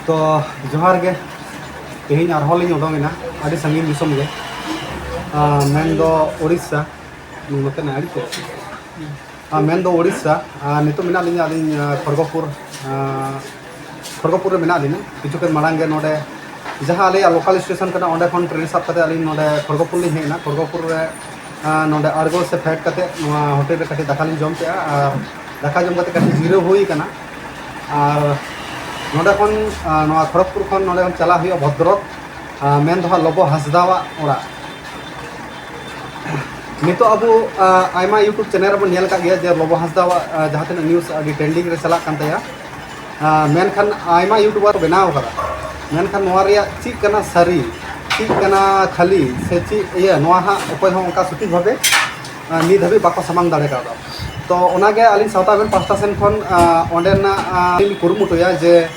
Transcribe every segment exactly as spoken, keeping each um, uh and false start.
ᱛᱚ, ᱡᱚᱦᱟᱨ ᱜᱮ᱾ ᱛᱮᱦᱮᱧ ᱟᱨᱦᱚᱸ ᱞᱤᱧ ᱚᱰᱚᱝ ᱮᱱᱟ ᱟᱹᱰᱤ ᱥᱟᱺᱜᱤᱧ ᱫᱤᱥᱚᱢ ᱜᱮ, ᱟᱨ ᱢᱮᱱᱫᱚ ᱩᱲᱤᱥᱥᱟ, ᱱᱚᱛᱮᱱᱟᱜ ᱟᱹᱰᱤ ᱛᱮ, ᱟᱨ ᱢᱮᱱᱫᱚ ᱩᱲᱤᱥᱥᱟ᱾ ᱟᱨ ᱱᱤᱛᱚᱜ ᱢᱮᱱᱟᱜ ᱞᱤᱧᱟ ᱟᱹᱞᱤᱧ, ᱟᱨ ᱠᱷᱚᱲᱜᱚᱯᱩᱨ, ᱟᱨ ᱠᱷᱚᱲᱜᱚᱯᱩᱨ ᱨᱮ ᱢᱮᱱᱟᱜ ᱞᱤᱧᱟ᱾ ᱠᱤᱪᱷᱩ ᱠᱷᱚᱱ ᱢᱟᱲᱟᱝ ᱜᱮ ᱱᱚᱰᱮ ᱡᱟᱦᱟᱸ ᱟᱞᱮᱭᱟᱜ ᱞᱳᱠᱟᱞ ᱥᱴᱮᱥᱚᱱ ᱠᱟᱱᱟ, ᱚᱸᱰᱮ ᱠᱷᱚᱱ ᱴᱨᱮᱱ ᱥᱟᱵ ᱠᱟᱛᱮ ᱟᱹᱞᱤᱧ ᱱᱚᱰᱮ ᱠᱷᱚᱲᱜᱚᱯᱩᱨ ᱞᱤᱧ ᱦᱮᱡ ᱮᱱᱟ᱾ ᱠᱷᱚᱲᱜᱚᱯᱩᱨ ᱨᱮ, ᱟᱨ ᱱᱚᱰᱮ ᱟᱬᱜᱚ ᱥᱮ ᱯᱷᱮᱰ ᱠᱟᱛᱮ ᱱᱚᱣᱟ ᱦᱳᱴᱮᱞ ᱨᱮ ᱠᱟᱹᱴᱤᱡ ᱫᱟᱠᱟ ᱞᱤᱧ ᱡᱚᱢ ᱠᱮᱜᱼᱟ, ᱟᱨ ᱫᱟᱠᱟ ᱡᱚᱢ ᱠᱟᱛᱮ ᱠᱟᱹᱴᱤᱡ ᱡᱤᱨᱟᱹᱣ ᱦᱩᱭ ᱠᱟᱱᱟ᱾ ᱟᱨ ᱱᱚᱰᱮ ᱠᱷᱚᱱ, ᱟᱨ ᱱᱚᱣᱟ ᱠᱷᱚᱲᱚᱜᱽᱯᱩᱨ ᱠᱷᱚᱱ ᱱᱚᱰᱮ ᱠᱷᱚᱱ ᱪᱟᱞᱟᱜ ᱦᱩᱭᱩᱜᱼᱟ ᱵᱷᱚᱫᱨᱚᱠ, ᱟᱨ ᱢᱮᱱ ᱫᱚ ᱦᱟᱸᱜ ᱞᱚᱵᱚ ᱦᱟᱸᱥᱫᱟᱣᱟᱜ ᱚᱲᱟᱜ᱾ ᱱᱤᱛᱚᱜ ᱟᱵᱚ, ᱟᱨ ᱟᱭᱢᱟ YouTube ᱪᱮᱱᱮᱞ ᱨᱮᱵᱚᱱ ᱧᱮᱞ ᱟᱠᱟᱫ ᱜᱮᱭᱟ ᱡᱮ ᱞᱚᱵᱚ ᱦᱟᱸᱥᱫᱟᱣᱟᱜ, ᱟᱨ ᱡᱟᱦᱟᱸ ᱛᱤᱱᱟᱹᱜ ᱱᱤᱭᱩᱡᱽ ᱟᱹᱰᱤ ᱴᱨᱮᱱᱰᱤᱝ ᱨᱮ ᱪᱟᱞᱟᱜ ᱠᱟᱱ ᱛᱟᱭᱟ, ᱟᱨ ᱢᱮᱱᱠᱷᱟᱱ ᱟᱭᱢᱟ YouTuber ᱵᱮᱱᱟᱣ ᱟᱠᱟᱫᱟ, ᱢᱮᱱᱠᱷᱟᱱ ᱱᱚᱣᱟ ᱨᱮᱭᱟᱜ ᱪᱮᱫ ᱠᱟᱱᱟ ᱥᱟᱹᱨᱤ, ᱪᱮᱫ ᱠᱟᱱᱟ ᱠᱷᱟᱹᱞᱤ, ᱥᱮ ᱪᱮᱫ ᱤᱭᱟᱹ, ᱱᱚᱣᱟ ᱦᱟᱸᱜ ᱚᱠᱚᱭ ᱦᱚᱸ ᱚᱱᱠᱟ ᱥᱚᱴᱷᱤᱠ ᱵᱷᱟᱵᱮ, ᱟᱨ ᱱᱤᱛ ᱫᱷᱟᱹᱵᱤᱡ ᱵᱟᱠᱚ ᱥᱟᱢᱟᱝ ᱫᱟᱲᱮ ᱠᱟᱣᱫᱟ᱾ ᱛᱚ ᱚᱱᱟᱜᱮ ᱟᱹᱞᱤᱧ ᱥᱟᱶᱛᱟ ᱟᱵᱷᱮᱱ ᱯᱟᱦᱴᱟ ᱥᱮᱱ ᱠᱷᱚᱱ, ᱟᱨ ᱚᱸᱰᱮᱱᱟᱜ, ᱟᱨ ᱞᱤᱧ ᱠᱩᱨᱩᱢᱩᱴᱩᱭᱟ ᱡᱮ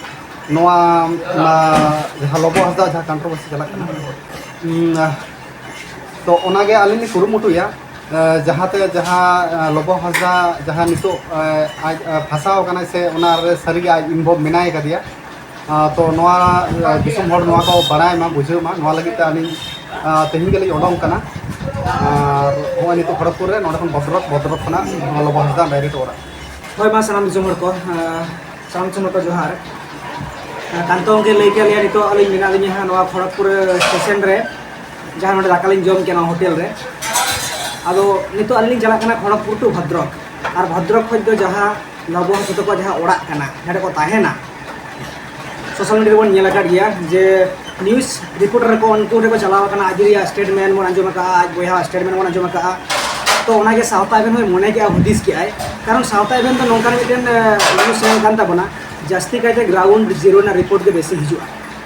ᱱᱚᱣᱟ, ᱟᱨ ᱡᱟᱦᱟᱸ ᱞᱚᱵᱚ ᱦᱟᱸᱥᱫᱟ ᱡᱟᱦᱟᱸ ᱠᱚᱱᱴᱨᱳᱵᱷᱟᱨᱥᱤ ᱪᱟᱞᱟᱜ ᱠᱟᱱᱟ, ᱩᱸ, ᱟᱨ ᱛᱚ ᱚᱱᱟᱜᱮ ᱟᱹᱞᱤᱧ ᱞᱤᱧ ᱠᱩᱨᱩᱢᱩᱴᱩᱭᱟ, ᱟᱨ ᱡᱟᱦᱟᱸᱛᱮ ᱡᱟᱦᱟᱸ, ᱟᱨ ᱞᱚᱵᱚ ᱦᱟᱸᱥᱫᱟ ᱡᱟᱦᱟᱸ ᱱᱤᱛᱚᱜ, ᱟᱨ ᱟᱡ, ᱟᱨ ᱯᱷᱟᱸᱥᱟᱣ ᱟᱠᱟᱱᱟᱭ ᱥᱮ ᱚᱱᱟ ᱨᱮ ᱥᱟᱹᱨᱤᱜᱮ ᱟᱡ ᱤᱱᱵᱷᱚᱞᱵᱷ ᱢᱮᱱᱟᱭ ᱠᱟᱫᱮᱭᱟ, ᱟᱨ ᱛᱚ ᱱᱚᱣᱟ, ᱟᱨ ᱫᱤᱥᱚᱢ ᱦᱚᱲ ᱱᱚᱣᱟ ᱠᱚ ᱵᱟᱲᱟᱭ ᱢᱟ, ᱵᱩᱡᱷᱟᱹᱣ ᱢᱟ, ᱱᱚᱣᱟ ᱞᱟᱹᱜᱤᱫ ᱛᱮ ᱟᱹᱞᱤᱧ, ᱟᱨ ᱛᱮᱦᱮᱧ ᱜᱮᱞᱤᱧ ᱚᱰᱚᱝ ᱠᱟᱱᱟ᱾ ᱟᱨ ᱱᱚᱜᱼᱚᱭ ᱱᱤᱛᱚᱜ ᱠᱷᱚᱲᱚᱜᱽᱯᱩᱨ ᱨᱮ, ᱱᱚᱸᱰᱮ ᱠᱷᱚᱱ ᱵᱷᱚᱫᱨᱚᱠ, ᱵᱷᱚᱫᱨᱚᱠ ᱠᱷᱚᱱᱟᱜ ᱞᱚᱵᱚ ᱦᱟᱸᱥᱫᱟ ᱰᱟᱭᱨᱮᱠᱴ ᱚᱲᱟᱜ᱾ ᱦᱳᱭ, ᱢᱟ ᱥᱟᱱᱟᱢ ᱫᱤᱥᱚᱢ ᱦᱚᱲ ᱠᱚ, ᱟᱨ ᱥᱟᱱᱟᱢ ᱫᱤᱥᱚᱢ ᱦᱚᱲ ᱠᱚ ᱡᱚᱦᱟᱨ᱾ ᱟᱨ ᱠᱟᱱᱛᱚ ᱜᱚᱢᱠᱮ ᱞᱟᱹᱭ ᱠᱮᱫ ᱞᱮᱭᱟ, ᱱᱤᱛᱚᱜ ᱟᱹᱞᱤᱧ ᱢᱮᱱᱟᱜ ᱞᱤᱧᱟ ᱦᱟᱸᱜ ᱱᱚᱣᱟ ᱠᱷᱚᱲᱚᱜᱽᱯᱩᱨ ᱥᱴᱮᱥᱚᱱ ᱨᱮ, ᱡᱟᱦᱟᱸ ᱱᱚᱰᱮ ᱫᱟᱠᱟ ᱞᱤᱧ ᱡᱚᱢ ᱠᱮᱫᱟ ᱦᱳᱴᱮᱞ ᱨᱮ᱾ ᱟᱫᱚ ᱱᱤᱛᱚᱜ ᱟᱹᱞᱤᱧ ᱞᱤᱧ ᱪᱟᱞᱟᱜ ᱠᱟᱱᱟ ᱠᱷᱚᱲᱚᱜᱽᱯᱩᱨ ᱴᱩ ᱵᱷᱚᱫᱨᱚᱠ, ᱟᱨ ᱵᱷᱚᱫᱨᱚᱠ ᱠᱷᱚᱱ ᱫᱚ ᱡᱟᱦᱟᱸ ᱞᱚᱵᱚ ᱦᱟᱸᱥᱫᱟ ᱛᱟᱠᱚᱣᱟᱜ ᱡᱟᱦᱟᱸ ᱚᱲᱟᱜ ᱠᱟᱱᱟ, ᱡᱟᱦᱟᱸ ᱨᱮᱠᱚ ᱛᱟᱦᱮᱱᱟ, ᱥᱳᱥᱟᱞ ᱢᱤᱰᱤᱭᱟ ᱨᱮᱵᱚᱱ ᱧᱮᱞ ᱟᱠᱟᱫ ᱜᱮᱭᱟ ᱡᱮ ᱱᱤᱭᱩᱡᱽ ᱨᱤᱯᱳᱨᱴᱟᱨ ᱠᱚ ᱩᱱᱠᱩ ᱴᱷᱮᱱ ᱠᱚ ᱪᱟᱞᱟᱣ ᱟᱠᱟᱱᱟ, ᱟᱡ ᱫᱤᱫᱤᱭᱟᱜ ᱥᱴᱮᱴᱢᱮᱱᱴ ᱵᱚᱱ ᱟᱸᱡᱚᱢ ᱟᱠᱟᱫᱼᱟ, ᱟᱡ ᱵᱚᱭᱦᱟᱣᱟᱜ ᱥᱴᱮᱴᱢᱮᱱᱴ ᱵᱚᱱ ᱟᱸᱡᱚᱢ ᱟᱠᱟᱫᱼᱟ᱾ ᱛᱚ ᱚᱱᱟᱜᱮ ᱥᱟᱶᱛᱟ ᱮᱵᱷᱮᱱ ᱦᱚᱸᱭ ᱢᱚᱱᱮ ᱠᱮᱜᱼᱟ, ᱦᱩᱫᱤᱥ ᱠᱮᱜᱼᱟᱭ, ᱠᱟᱨᱚᱱ ᱥᱟᱶᱛᱟ ᱮᱵᱷᱮᱱ ᱫᱚ ᱱᱚᱝᱠᱟᱱ ᱢᱤᱫᱴᱮᱱ, ᱟᱸ, ᱱᱤᱭᱩᱡᱽ ᱪᱮᱱᱮᱞ ᱠᱟᱱ ᱛᱟᱵᱚᱱᱟ, ᱡᱟᱹᱥᱛᱤ ᱠᱟᱭᱛᱮ ᱜᱨᱟᱣᱩᱱᱰ ᱡᱤᱨᱳ ᱨᱮᱱᱟᱜ ᱨᱤᱯᱳᱨᱴ ᱜᱮ ᱵᱮᱥᱤ ᱦᱤᱡᱩᱜᱼᱟ᱾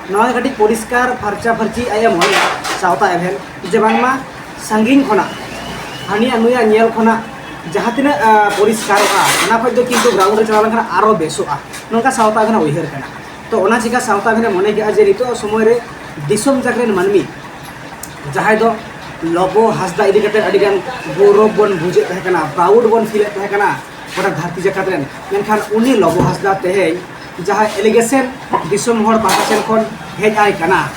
ᱱᱚᱣᱟ ᱜᱮ ᱠᱟᱹᱴᱤᱡ ᱯᱚᱨᱤᱥᱠᱟᱨ ᱯᱷᱟᱨᱪᱟ ᱯᱷᱟᱹᱨᱪᱤ ᱟᱡ ᱮ ᱢᱚᱱᱮᱭᱟ ᱥᱟᱶᱛᱟ ᱮᱵᱷᱮᱱ, ᱡᱮ ᱵᱟᱝᱢᱟ ᱥᱟᱺᱜᱤᱧ ᱠᱷᱚᱱᱟᱜ, ᱦᱟᱹᱱᱤᱭᱟᱜ ᱱᱩᱭᱟᱜ ᱧᱮᱞ ᱠᱷᱚᱱᱟᱜ ᱡᱟᱦᱟᱸ ᱛᱤᱱᱟᱹᱜ, ᱟᱸ, ᱯᱚᱨᱤᱥᱠᱟᱨᱚᱜᱼᱟ, ᱚᱱᱟ ᱠᱷᱚᱱ ᱫᱚ ᱠᱤᱱᱛᱩ ᱜᱨᱟᱣᱩᱱᱰ ᱨᱮ ᱪᱟᱞᱟᱣ ᱞᱮᱱᱠᱷᱟᱱ ᱟᱨᱚ ᱵᱮᱥᱚᱜᱼᱟ, ᱱᱚᱝᱠᱟ ᱥᱟᱶᱛᱟ ᱮᱵᱷᱮᱱᱟᱜ ᱩᱭᱦᱟᱹᱨ ᱠᱟᱱᱟ᱾ ᱛᱚ ᱚᱱᱟ ᱪᱤᱠᱟ ᱥᱟᱶᱛᱟ ᱮᱵᱷᱮᱱᱮ ᱢᱚᱱᱮ ᱠᱮᱜᱼᱟ ᱡᱮ ᱱᱤᱛᱚᱜ ᱥᱚᱢᱚᱭ ᱨᱮ ᱫᱤᱥᱚᱢ ᱡᱟᱠ ᱨᱮᱱ ᱢᱟᱹᱱᱢᱤ ᱡᱟᱦᱟᱸᱭ ᱫᱚ ᱞᱚᱵᱚ ᱦᱟᱸᱥᱫᱟ ᱤᱫᱤ ᱠᱟᱛᱮ ᱟᱹᱰᱤᱜᱟᱱ ᱜᱚᱨᱚᱵᱽ ᱵᱚᱱ ᱵᱩᱡᱮᱫ ᱛᱟᱦᱮᱸ ᱠᱟᱱᱟ, ᱯᱨᱟᱣᱩᱰ ᱵᱚᱱ ᱯᱷᱤᱞᱮᱫ ᱛᱟᱦᱮᱸ ᱠᱟᱱᱟ ᱜᱚᱴᱟ ᱫᱷᱟᱹᱨᱛᱤ ᱡᱟᱠᱟᱛ ᱨᱮᱱ, ᱢᱮᱱᱠᱷᱟᱱ ᱩᱱᱤ ᱞᱚᱵᱚ ᱦᱟᱸᱥᱫᱟ ᱛᱮᱦᱮᱧ ᱡᱟᱦᱟᱸ ᱮᱞᱤᱜᱮᱥᱚᱱ ᱫᱤᱥᱚᱢ ᱦᱚᱲ ᱯᱟᱦᱴᱟ ᱥᱮᱱ ᱠᱷᱚᱱ ᱦᱮᱡ ᱟᱭ ᱠᱟᱱᱟ,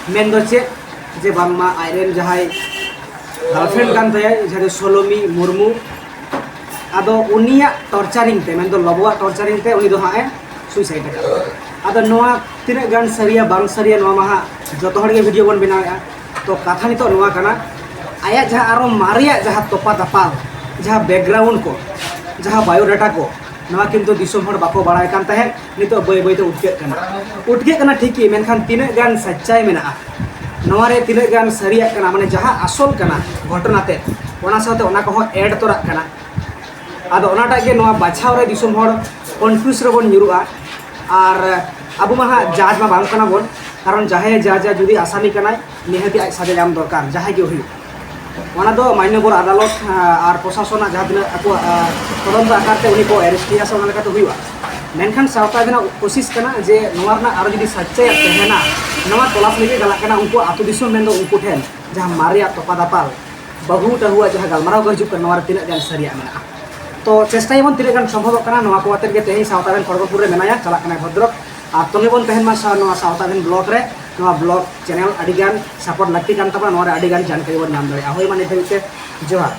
ᱢᱮᱱᱫᱚ ᱪᱮᱫ, ᱡᱮ ᱵᱟᱝᱢᱟ ᱟᱡᱨᱮᱱ ᱡᱟᱦᱟᱸᱭ ᱜᱟᱨᱞᱯᱷᱨᱮᱱᱰ ᱠᱟᱱ ᱛᱟᱭᱟᱭ, ᱡᱟᱦᱟᱸ ᱫᱚ ᱥᱳᱞᱳᱢᱤ ᱢᱩᱨᱢᱩ, ᱟᱫᱚ ᱩᱱᱤᱭᱟᱜ ᱴᱚᱨᱪᱟᱨᱤᱝ ᱛᱮ, ᱢᱮᱱᱫᱚ ᱞᱚᱵᱚᱣᱟᱜ ᱴᱚᱨᱪᱟᱨᱤᱝ ᱛᱮ ᱩᱱᱤ ᱫᱚ ᱦᱟᱸᱜ ᱮ ᱥᱩᱭᱥᱟᱭᱤᱰ ᱟᱠᱟᱫᱟ᱾ ᱟᱫᱚ ᱱᱚᱣᱟ ᱛᱤᱱᱟᱹᱜ ᱜᱟᱱ ᱥᱟᱹᱨᱤᱭᱟ ᱵᱟᱝ ᱥᱟᱹᱨᱤᱭᱟ, ᱱᱚᱣᱟ ᱢᱟ ᱦᱟᱸᱜ ᱡᱚᱛᱚ ᱦᱚᱲ ᱜᱮ ᱵᱷᱤᱰᱤᱭᱳ ᱵᱚᱱ ᱵᱮᱱᱟᱣᱮᱫᱼᱟ᱾ ᱛᱚ ᱠᱟᱛᱷᱟ ᱱᱤᱛᱚᱜ ᱱᱚᱣᱟ ᱠᱟᱱᱟ, ᱟᱭᱟᱜ ᱡᱟᱦᱟᱸ ᱟᱨᱚ ᱢᱟᱨᱮᱭᱟᱜ ᱡᱟᱦᱟᱸ ᱛᱚᱯᱟ ᱫᱟᱯᱟᱞ, ᱡᱟᱦᱟᱸ ᱵᱮᱠᱜᱨᱟᱣᱩᱱᱰ ᱠᱚ, ᱡᱟᱦᱟᱸ ᱵᱟᱭᱳᱰᱟᱴᱟ ᱠᱚ, ᱱᱚᱣᱟ ᱠᱤᱱᱛᱩ ᱫᱤᱥᱚᱢ ᱦᱚᱲ ᱵᱟᱠᱚ ᱵᱟᱲᱟᱭ ᱠᱟᱱ ᱛᱟᱦᱮᱸᱫ᱾ ᱱᱤᱛᱚᱜ ᱵᱟᱹᱭ ᱵᱟᱹᱭᱛᱮ ᱩᱴᱠᱟᱹᱜ ᱠᱟᱱᱟ, ᱩᱴᱠᱟᱹᱜ ᱠᱟᱱᱟ ᱴᱷᱤᱠ ᱜᱮ, ᱢᱮᱱᱠᱷᱟᱱ ᱛᱤᱱᱟᱹᱜ ᱜᱟᱱ ᱥᱟᱪᱪᱟᱭ ᱢᱮᱱᱟᱜᱼᱟ, ᱱᱚᱣᱟ ᱨᱮ ᱛᱤᱱᱟᱹᱜ ᱜᱟᱱ ᱥᱟᱹᱨᱤᱭᱟᱜ ᱠᱟᱱᱟ, ᱢᱟᱱᱮ ᱡᱟᱦᱟᱸ ᱟᱥᱚᱞ ᱠᱟᱱᱟ ᱜᱷᱚᱴᱚᱱᱟ ᱛᱮ, ᱚᱱᱟ ᱥᱟᱶᱛᱮ ᱚᱱᱟ ᱠᱚᱦᱚᱸ ᱮᱰ ᱛᱚᱨᱟᱜ ᱠᱟᱱᱟ᱾ ᱟᱫᱚ ᱚᱱᱟᱴᱟᱜ ᱜᱮ ᱱᱚᱣᱟ ᱵᱟᱪᱷᱟᱣ ᱨᱮ ᱫᱤᱥᱚᱢ ᱦᱚᱲ ᱠᱚᱱᱯᱷᱤᱭᱩᱡᱽ ᱨᱮᱵᱚᱱ ᱧᱩᱨᱩᱜᱼᱟ᱾ ᱟᱨ ᱟᱵᱚ ᱢᱟ ᱦᱟᱸᱜ ᱡᱟᱡᱽ ᱢᱟ ᱵᱟᱝ ᱠᱟᱱᱟ ᱵᱚᱱ, ᱠᱟᱨᱚᱱ ᱡᱟᱦᱟᱸᱭ ᱡᱟᱡᱟ ᱡᱩᱫᱤ ᱟᱥᱟᱢᱤ ᱠᱟᱱᱟᱭ, ᱱᱤᱦᱟᱹᱛᱤ ᱟᱡ ᱥᱟᱡᱟ ᱧᱟᱢ ᱫᱚᱨᱠᱟᱨ, ᱡᱟᱦᱟᱸᱭ ᱜᱮ ᱦᱩᱭᱩᱜ᱾ ᱚᱱᱟ ᱫᱚ ᱢᱟᱱᱱᱚᱵᱚᱨ ᱟᱫᱟᱞᱚᱛ, ᱟᱨ ᱯᱨᱚᱥᱟᱥᱚᱱᱟᱜ ᱡᱟᱦᱟᱸ ᱛᱤᱱᱟᱹᱜ ᱟᱠᱚᱣᱟᱜ, ᱟᱨ ᱛᱚᱫᱚᱱᱛᱚ ᱟᱠᱟᱨ ᱛᱮ ᱩᱱᱤ ᱠᱚ ᱮᱨᱮᱥᱴ ᱮᱭᱟ ᱥᱮ ᱚᱱᱟ ᱞᱮᱠᱟᱛᱮ ᱦᱩᱭᱩᱜᱼᱟ᱾ ᱢᱮᱱᱠᱷᱟᱱ ᱥᱟᱶᱛᱟ ᱟᱹᱫᱤᱱᱟᱜ ᱠᱳᱥᱤᱥ ᱠᱟᱱᱟ ᱡᱮ ᱱᱚᱣᱟ ᱨᱮᱱᱟᱜ ᱟᱨᱚ ᱡᱩᱫᱤ ᱥᱟᱪᱪᱟᱭᱟᱜ ᱛᱟᱦᱮᱱᱟ, ᱱᱚᱣᱟ ᱛᱚᱞᱟᱥ ᱞᱟᱹᱜᱤᱫ ᱪᱟᱞᱟᱜ ᱠᱟᱱᱟ ᱩᱱᱠᱩ ᱟᱹᱛᱩ ᱫᱤᱥᱚᱢ, ᱢᱮᱱᱫᱚ ᱩᱱᱠᱩ ᱴᱷᱮᱱ ᱡᱟᱦᱟᱸ ᱢᱟᱨᱮᱭᱟᱜ ᱛᱚᱯᱟ ᱫᱟᱯᱟᱞ, ᱵᱟᱹᱦᱩ ᱴᱟᱹᱦᱩᱣᱟᱜ ᱡᱟᱦᱟᱸ ᱜᱟᱞᱢᱟᱨᱟᱣ ᱠᱚ ᱦᱤᱡᱩᱜ ᱠᱟᱱᱟ, ᱱᱚᱣᱟ ᱨᱮ ᱛᱤᱱᱟᱹᱜ ᱜᱟᱱ ᱥᱟᱹᱨᱤᱭᱟᱜ ᱢᱮᱱᱟᱜᱼᱟ᱾ ᱛᱚ ᱪᱮᱥᱴᱟᱭᱟᱵᱚᱱ ᱛᱤᱱᱟᱹᱜ ᱜᱟᱱ ᱥᱚᱢᱵᱷᱚᱵᱚᱜ ᱠᱟᱱᱟ᱾ ᱱᱚᱣᱟ ᱠᱚ ᱟᱛᱮᱫ ᱜᱮ ᱛᱮᱦᱮᱧ ᱥᱟᱶᱛᱟ ᱨᱮᱱ ᱠᱷᱚᱲᱜᱚᱯᱩᱨ ᱨᱮ ᱢᱮᱱᱟᱭᱟ, ᱪᱟᱞᱟᱜ ᱠᱟᱱᱟᱭ ᱵᱷᱚᱫᱨᱚᱠ᱾ ᱟᱨ ᱛᱚᱵᱮ ᱵᱚᱱ ᱛᱟᱦᱮᱱ ᱢᱟ ᱥᱟ-, ᱱᱚᱣᱟ ᱥᱟᱶᱛᱟ ᱨᱮᱱ ᱵᱞᱚᱜ ᱨᱮ, ᱱᱚᱣᱟ ᱵᱞᱚᱜ ᱪᱮᱱᱮᱞ ᱟᱹᱰᱤ ᱜᱟᱱ ᱥᱟᱯᱳᱨᱴ ᱞᱟᱹᱠᱛᱤ ᱠᱟᱱ ᱛᱟᱵᱚᱱᱟ, ᱱᱚᱣᱟ ᱨᱮ ᱟᱹᱰᱤ ᱜᱟᱱ ᱡᱟᱱᱠᱟᱨᱤ ᱵᱚᱱ ᱧᱟᱢ ᱫᱟᱲᱮᱭᱟᱜᱼᱟ᱾ ᱦᱳᱭ, ᱢᱟ ᱱᱤᱛ ᱫᱷᱟᱹᱵᱤᱡ ᱛᱮ ᱡᱚᱦᱟᱨ᱾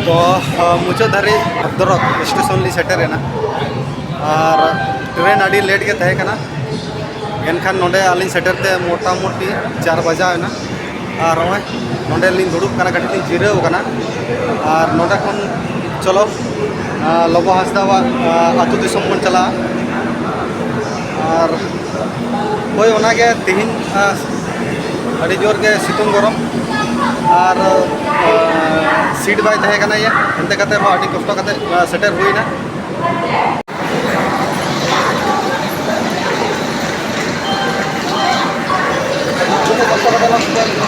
ᱛᱚ ᱢᱩᱪᱟᱹᱫ ᱫᱷᱟᱹᱨᱤᱡ ᱵᱷᱚᱫᱨᱚᱠ ᱥᱴᱮᱥᱚᱱ ᱞᱤᱧ ᱥᱮᱴᱮᱨᱮᱱᱟ᱾ ᱟᱨ ᱴᱨᱮᱱ ᱟᱹᱰᱤ ᱞᱮᱴ ᱜᱮ ᱛᱟᱦᱮᱸ ᱠᱟᱱᱟ᱾ ᱮᱱᱠᱷᱟᱱ ᱱᱚᱰᱮ ᱟᱹᱞᱤᱧ ᱥᱮᱴᱮᱨ ᱛᱮ ᱢᱚᱴᱟᱢᱩᱴᱤ ᱪᱟᱨ ᱵᱟᱡᱟᱣ ᱮᱱᱟ᱾ ᱟᱨ ᱱᱚᱜᱼᱚᱭ ᱱᱚᱰᱮ ᱞᱤᱧ ᱫᱩᱲᱩᱵ ᱠᱟᱱᱟ, ᱠᱟᱹᱴᱤᱡ ᱞᱤᱧ ᱡᱤᱨᱟᱹᱣ ᱠᱟᱱᱟ᱾ ᱟᱨ ᱱᱚᱰᱮ ᱠᱷᱚᱱ ᱪᱚᱞᱚ ᱞᱚᱵᱚ ᱦᱟᱸᱥᱫᱟᱣᱟᱜ ᱟᱹᱛᱩ ᱫᱤᱥᱚᱢ ᱵᱚᱱ ᱪᱟᱞᱟᱜᱼᱟ᱾ ᱟᱨ ᱦᱳᱭ, ᱚᱱᱟᱜᱮ ᱛᱮᱦᱮᱧ ᱟᱹᱰᱤ ᱡᱳᱨ ᱜᱮ ᱥᱤᱛᱩᱝ ᱜᱚᱨᱚᱢ᱾ ᱟᱨ ᱥᱤᱴ ᱵᱟᱭ ᱛᱟᱦᱮᱸ ᱠᱟᱱᱟ ᱭᱟ, ᱮᱱᱛᱮ ᱠᱟᱛᱮ ᱦᱚᱸ ᱟᱹᱰᱤ ᱠᱚᱥᱴᱚ ᱠᱟᱛᱮ ᱥᱮᱴᱮᱨ ᱦᱩᱭᱱᱟ᱾ ᱛᱤᱱᱟᱹᱜ ᱠᱚᱥᱴᱚ ᱠᱟᱛᱮ ᱞᱮ ᱥᱮᱴᱮᱨ ᱮᱱᱟ᱾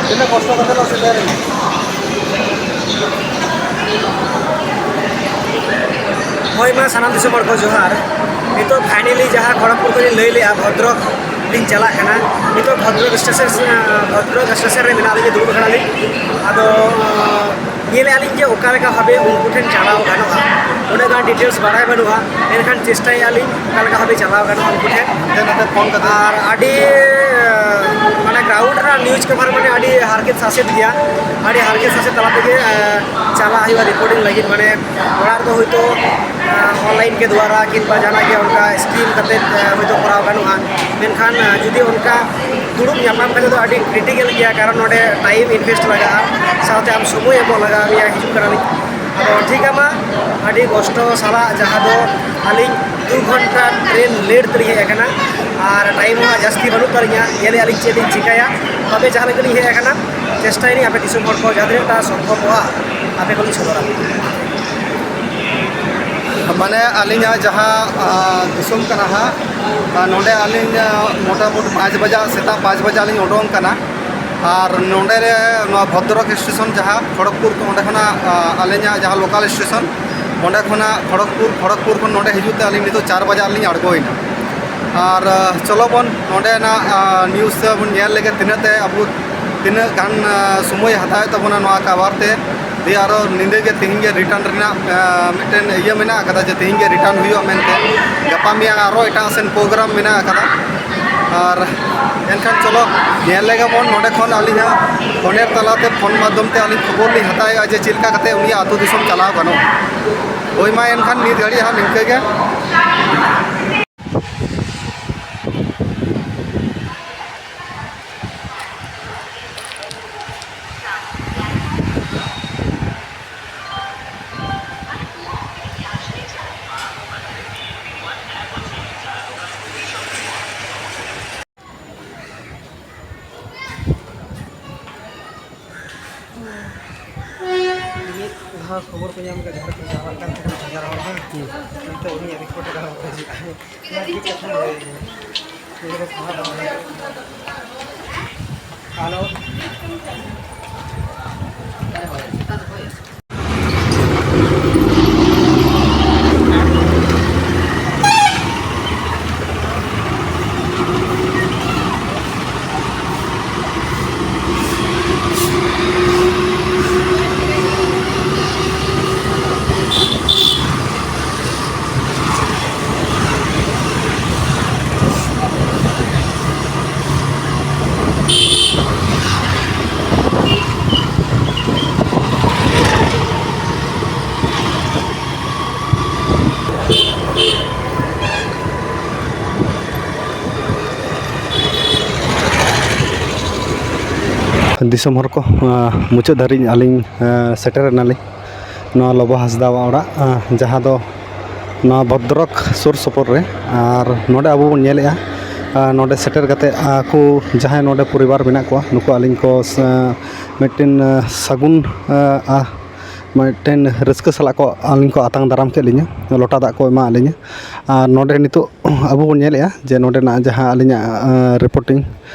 ᱛᱤᱱᱟᱹᱜ ᱠᱚᱥᱴᱚ ᱠᱟᱛᱮ ᱞᱮ ᱥᱮᱴᱮᱨ ᱮᱱᱟ᱾ ᱦᱳᱭ ᱢᱟ, ᱥᱟᱱᱟᱢ ᱫᱤᱥᱚᱢ ᱦᱚᱲ ᱠᱚ ᱡᱚᱦᱟᱨ᱾ ᱱᱤᱛᱚᱜ finally ᱡᱟᱦᱟᱸ ᱠᱷᱚᱲᱚᱜᱽᱯᱩᱨ ᱠᱷᱚᱱ ᱞᱤᱧ ᱞᱟᱹᱭ ᱞᱮᱜᱼᱟ, ᱵᱷᱚᱫᱨᱚᱠ ᱞᱤᱧ ᱪᱟᱞᱟᱜ ᱠᱟᱱᱟ᱾ ᱱᱤᱛᱚᱜ ᱵᱷᱚᱫᱨᱚᱠ ᱥᱴᱮᱥᱚᱱ, ᱵᱷᱚᱫᱨᱚᱠ ᱥᱴᱮᱥᱚᱱ ᱨᱮ ᱢᱮᱱᱟᱜ ᱞᱤᱧᱟ, ᱫᱩᱲᱩᱵ ᱠᱟᱱᱟᱞᱤᱧ᱾ ᱟᱫᱚ ᱧᱮᱞᱮᱫᱼᱟ ᱞᱤᱧ ᱡᱮ ᱚᱠᱟ ᱞᱮᱠᱟ ᱵᱷᱟᱵᱮ ᱩᱱᱠᱩ ᱴᱷᱮᱱ ᱪᱟᱞᱟᱣ ᱜᱟᱱᱚᱜᱼᱟ᱾ ᱩᱱᱟᱹᱜ ᱜᱟᱱ details ᱵᱟᱲᱟᱭ ᱵᱟᱹᱱᱩᱜᱼᱟ, ᱮᱱᱠᱷᱟᱱ ᱪᱮᱥᱴᱟᱭᱮᱫᱼᱟ ᱞᱤᱧ ᱚᱠᱟ ᱞᱮᱠᱟ ᱵᱷᱟᱵᱮ ᱪᱟᱞᱟᱣ ᱜᱟᱱᱚᱜᱼᱟ ᱩᱱᱠᱩ ᱴᱷᱮᱱ᱾ ᱦᱟᱱᱛᱮ ᱱᱟᱛᱮ ᱯᱷᱳᱱ ᱠᱟᱛᱮ᱾ ᱟᱨ ᱟᱹᱰᱤ ᱢᱟᱱᱮ ground ᱨᱮᱱᱟᱜ news cover ᱢᱟᱱᱮ ᱟᱹᱰᱤ ᱦᱟᱨᱠᱮᱛ ᱥᱟᱥᱮᱛ ᱜᱮᱭᱟ᱾ ᱟᱹᱰᱤ ᱦᱟᱨᱠᱮᱛ ᱥᱟᱥᱮᱛ ᱛᱟᱞᱟ ᱛᱮᱜᱮ ᱪᱟᱞᱟᱜ ᱦᱩᱭᱩᱜᱼᱟ reporting ᱞᱟᱹᱜᱤᱫ᱾ ᱢᱟᱱᱮ ᱚᱲᱟᱜ ᱨᱮᱫᱚ ᱦᱳᱭᱛᱳ online ᱠᱮ ᱫᱩᱣᱟᱨᱟ ᱠᱤᱝᱵᱟ ᱡᱟᱦᱟᱱᱟᱜ ᱜᱮ ᱚᱱᱠᱟ scheme ᱠᱟᱛᱮ ᱦᱳᱭᱛᱳ ᱠᱚᱨᱟᱣ ᱜᱟᱱᱚᱜᱼᱟ᱾ ᱢᱮᱱᱠᱷᱟᱱ ᱡᱩᱫᱤ ᱚᱱᱠᱟ ᱫᱩᱲᱩᱵ ᱧᱟᱯᱟᱢ ᱠᱟᱛᱮ ᱫᱚ ᱟᱹᱰᱤ critical ᱜᱮᱭᱟ, ᱠᱟᱨᱚᱱ ᱱᱚᱰᱮ time invest ᱞᱟᱜᱟᱜᱼᱟ, ᱥᱟᱶᱛᱮ ᱟᱢ ᱥᱚᱢᱚᱭ ᱮᱢᱚᱜ ᱞᱟᱜᱟᱣ ᱢᱮᱭᱟ ᱦᱤᱡᱩᱜ ᱠᱟᱱᱟ ᱞᱤᱧ᱾ ᱟᱫᱚ ᱴᱷᱤᱠ ᱜᱮᱭᱟ ᱢᱟ, ᱟᱹᱰᱤ ᱠᱚᱥᱴᱚ ᱥᱟᱞᱟᱜ ᱡᱟᱦᱟᱸ ᱫᱚ ᱟᱹᱞᱤᱧ ᱫᱩ ᱜᱷᱚᱱᱴᱟ train late ᱛᱮᱞᱤᱧ ᱦᱮᱡ ᱟᱠᱟᱱᱟ᱾ ᱟᱨ time ᱦᱚᱸ ᱦᱟᱸᱜ ᱡᱟᱹᱥᱛᱤ ᱵᱟᱹᱱᱩᱜ ᱛᱟᱹᱞᱤᱧᱟ, ᱧᱮᱞᱮᱫᱼᱟ ᱞᱤᱧ ᱪᱮᱫ ᱞᱤᱧ ᱪᱤᱠᱟᱹᱭᱟ᱾ ᱛᱚᱵᱮ ᱡᱟᱦᱟᱸ ᱞᱮᱠᱟ ᱞᱤᱧ ᱦᱮᱡ ᱟᱠᱟᱱᱟ, ᱪᱮᱥᱴᱟᱭᱟᱞᱤᱧ ᱟᱯᱮ ᱫᱤᱥᱚᱢ ᱦᱚᱲ ᱠᱚ ᱡᱟᱦᱟᱸ ᱛᱤᱱᱟᱹᱜ ᱴᱟ ᱥᱚᱢᱵᱷᱚᱵᱚᱜᱼᱟ ᱟᱯᱮ ᱠᱚᱞᱤᱧ ᱥᱚᱫᱚᱨᱟ᱾ ᱢᱟᱱᱮ ᱟᱹᱞᱤᱧᱟᱜ ᱡᱟᱦᱟᱸ ᱫᱤᱥᱚᱢ ᱠᱟᱱᱟ ᱦᱟᱸᱜ, ᱱᱚᱰᱮ ᱟᱹᱞᱤᱧ ᱢᱚᱴᱟᱢᱩᱴᱤ ᱯᱟᱸᱪ ᱵᱟᱡᱟ, ᱥᱮᱛᱟᱜ ᱯᱟᱸᱪ ᱵᱟᱡᱟ ᱞᱤᱧ ᱩᱰᱩᱝ ᱠᱟᱱᱟ᱾ ᱟᱨ ᱱᱚᱰᱮ ᱨᱮ ᱱᱚᱣᱟ ᱵᱷᱚᱫᱨᱚᱠ ᱥᱴᱮᱥᱚᱱ ᱡᱟᱦᱟᱸ ᱠᱷᱚᱲᱚᱜᱽᱯᱩᱨ, ᱚᱸᱰᱮ ᱠᱷᱚᱱᱟᱜ ᱟᱹᱞᱤᱧᱟᱜ ᱡᱟᱦᱟᱸ local ᱥᱴᱮᱥᱚᱱ, ᱚᱸᱰᱮ ᱠᱷᱚᱱᱟᱜ ᱠᱷᱚᱲᱚᱜᱽᱯᱩᱨ, ᱠᱷᱚᱲᱚᱜᱽᱯᱩᱨ ᱠᱷᱚᱱ ᱱᱚᱰᱮ ᱦᱤᱡᱩᱜ ᱛᱮ ᱟᱹᱞᱤᱧ ᱱᱤᱛᱚᱜ ᱪᱟᱨ ᱵᱟᱡᱟ ᱨᱮᱞᱤᱧ ᱟᱬᱜᱚᱭᱮᱱᱟ᱾ ᱟᱨ ᱪᱚᱞᱚ ᱵᱚᱱ ᱱᱚᱰᱮᱱᱟᱜ news ᱵᱚᱱ ᱧᱮᱞ ᱞᱮᱜᱮ, ᱛᱤᱱᱟᱹᱜ ᱛᱮ ᱟᱵᱚ, ᱛᱤᱱᱟᱹᱜ ᱜᱟᱱ ᱥᱚᱢᱚᱭ ᱦᱟᱛᱟᱣᱮᱫ ᱛᱟᱵᱚᱱᱟ ᱱᱚᱣᱟ cover ᱛᱮ᱾ ᱫᱤᱭᱮ ᱟᱨᱚ ᱧᱤᱫᱟᱹ ᱜᱮ ᱛᱮᱦᱮᱧ ᱜᱮ return ᱨᱮᱱᱟᱜ ᱢᱤᱫᱴᱮᱱ ᱤᱭᱟᱹ ᱢᱮᱱᱟᱜ ᱟᱠᱟᱫᱟ ᱡᱮ ᱛᱮᱦᱮᱧ ᱜᱮ return ᱦᱩᱭᱩᱜᱼᱟ ᱢᱮᱱᱛᱮ᱾ ᱜᱟᱯᱟ ᱢᱮᱭᱟᱝ ᱟᱨᱚ ᱮᱴᱟᱜ ᱥᱮᱱ program ᱢᱮᱱᱟᱜ ᱟᱠᱟᱫᱟ᱾ ᱟᱨ ᱮᱱᱠᱷᱟᱱ ᱪᱚᱞᱚ ᱧᱮᱞ ᱞᱮᱜᱮ ᱵᱚᱱ ᱱᱚᱰᱮ ᱠᱷᱚᱱ ᱟᱹᱞᱤᱧᱟᱜ ᱯᱷᱳᱱᱮᱨ ᱛᱟᱞᱟᱛᱮ, ᱯᱷᱳᱱ ᱢᱟᱫᱽᱫᱷᱚᱢ ᱛᱮ ᱟᱹᱞᱤᱧ ᱠᱷᱚᱵᱚᱨ ᱞᱤᱧ ᱦᱟᱛᱟᱣᱮᱫᱼᱟ ᱡᱮ ᱪᱮᱫ ᱞᱮᱠᱟ ᱠᱟᱛᱮ ᱩᱱᱤᱭᱟᱜ ᱟᱹᱛᱩ ᱫᱤᱥᱚᱢ ᱪᱟᱞᱟᱣ ᱜᱟᱱᱚᱜᱼᱟ᱾ ᱦᱳᱭ, ᱢᱟ ᱮᱱᱠᱷᱟᱱ ᱱᱤᱛ ᱜᱷᱟᱹᱲᱤᱡ ᱦᱟᱸᱜ ᱱᱤᱝᱠᱟᱹ ᱜᱮ᱾ ᱢᱤᱫ ᱫᱷᱟᱣ ᱠᱷᱚᱵᱚᱨ ᱠᱚ ᱧᱟᱢ ᱠᱮᱫᱟ, ᱡᱷᱟᱲᱠᱷᱚᱸᱰ ᱪᱟᱞᱟᱜ ᱠᱟᱱ ᱛᱟᱦᱮᱸ ᱠᱟᱱᱟ ᱦᱟᱡᱟᱨ ᱦᱚᱲ, ᱦᱮᱸ᱾ ᱱᱤᱛᱚᱜ ᱩᱱᱤᱭᱟᱜ ᱨᱤᱯᱳᱨᱴ ᱮ ᱫᱚᱦᱚ ᱠᱟᱫᱟ᱾ ᱚᱱᱟ ᱜᱮ ᱠᱟᱛᱷᱟ ᱫᱚ᱾ ᱦᱮᱞᱳ᱾ ᱫᱤᱥᱚᱢ ᱦᱚᱲ ᱠᱚ, ᱟᱸ, ᱢᱩᱪᱟᱹᱫ ᱫᱷᱟᱹᱨᱤᱡ ᱟᱹᱞᱤᱧ, ᱟᱸ, ᱥᱮᱴᱮᱨ ᱮᱱᱟᱞᱤᱧ ᱱᱚᱣᱟ ᱞᱚᱵᱚ ᱦᱟᱸᱥᱫᱟᱣᱟᱜ ᱚᱲᱟᱜ, ᱟᱸ, ᱡᱟᱦᱟᱸ ᱫᱚ ᱱᱚᱣᱟ ᱵᱷᱚᱫᱨᱚᱠ ᱥᱩᱨ ᱥᱩᱯᱩᱨ ᱨᱮ᱾ ᱟᱨ ᱱᱚᱰᱮ ᱟᱵᱚ ᱵᱚᱱ ᱧᱮᱞᱮᱜᱼᱟ, ᱟᱸ, ᱱᱚᱰᱮ ᱥᱮᱴᱮᱨ ᱠᱟᱛᱮ ᱟᱠᱚ ᱡᱟᱦᱟᱸᱭ ᱱᱚᱰᱮ ᱯᱚᱨᱤᱵᱟᱨ ᱢᱮᱱᱟᱜ ᱠᱚᱣᱟ, ᱱᱩᱠᱩ ᱟᱹᱞᱤᱧ ᱠᱚ, ᱟᱸ, ᱢᱤᱫᱴᱮᱱ, ᱟᱸ, ᱥᱟᱹᱜᱩᱱ, ᱟᱸ, ᱟ-, ᱢᱤᱫᱴᱮᱱ ᱨᱟᱹᱥᱠᱟᱹ ᱥᱟᱞᱟᱜ ᱠᱚ ᱟᱹᱞᱤᱧ ᱠᱚ ᱟᱛᱟᱝ ᱫᱟᱨᱟᱢ ᱠᱮᱫ ᱞᱤᱧᱟᱹ, ᱞᱚᱴᱟ ᱫᱟᱜ ᱠᱚ ᱮᱢᱟᱜ ᱞᱤᱧᱟᱹ᱾ ᱟᱨ ᱱᱚᱰᱮ ᱱᱤᱛᱚᱜ ᱟᱵᱚ ᱵᱚᱱ ᱧᱮᱞᱮᱜᱼᱟ ᱡᱮ ᱱᱚᱰᱮᱱᱟᱜ ᱡᱟᱦᱟᱸ ᱟᱹᱞᱤᱧᱟᱜ, ᱟᱸ, ᱨᱤᱯᱳᱨᱴᱤᱝ,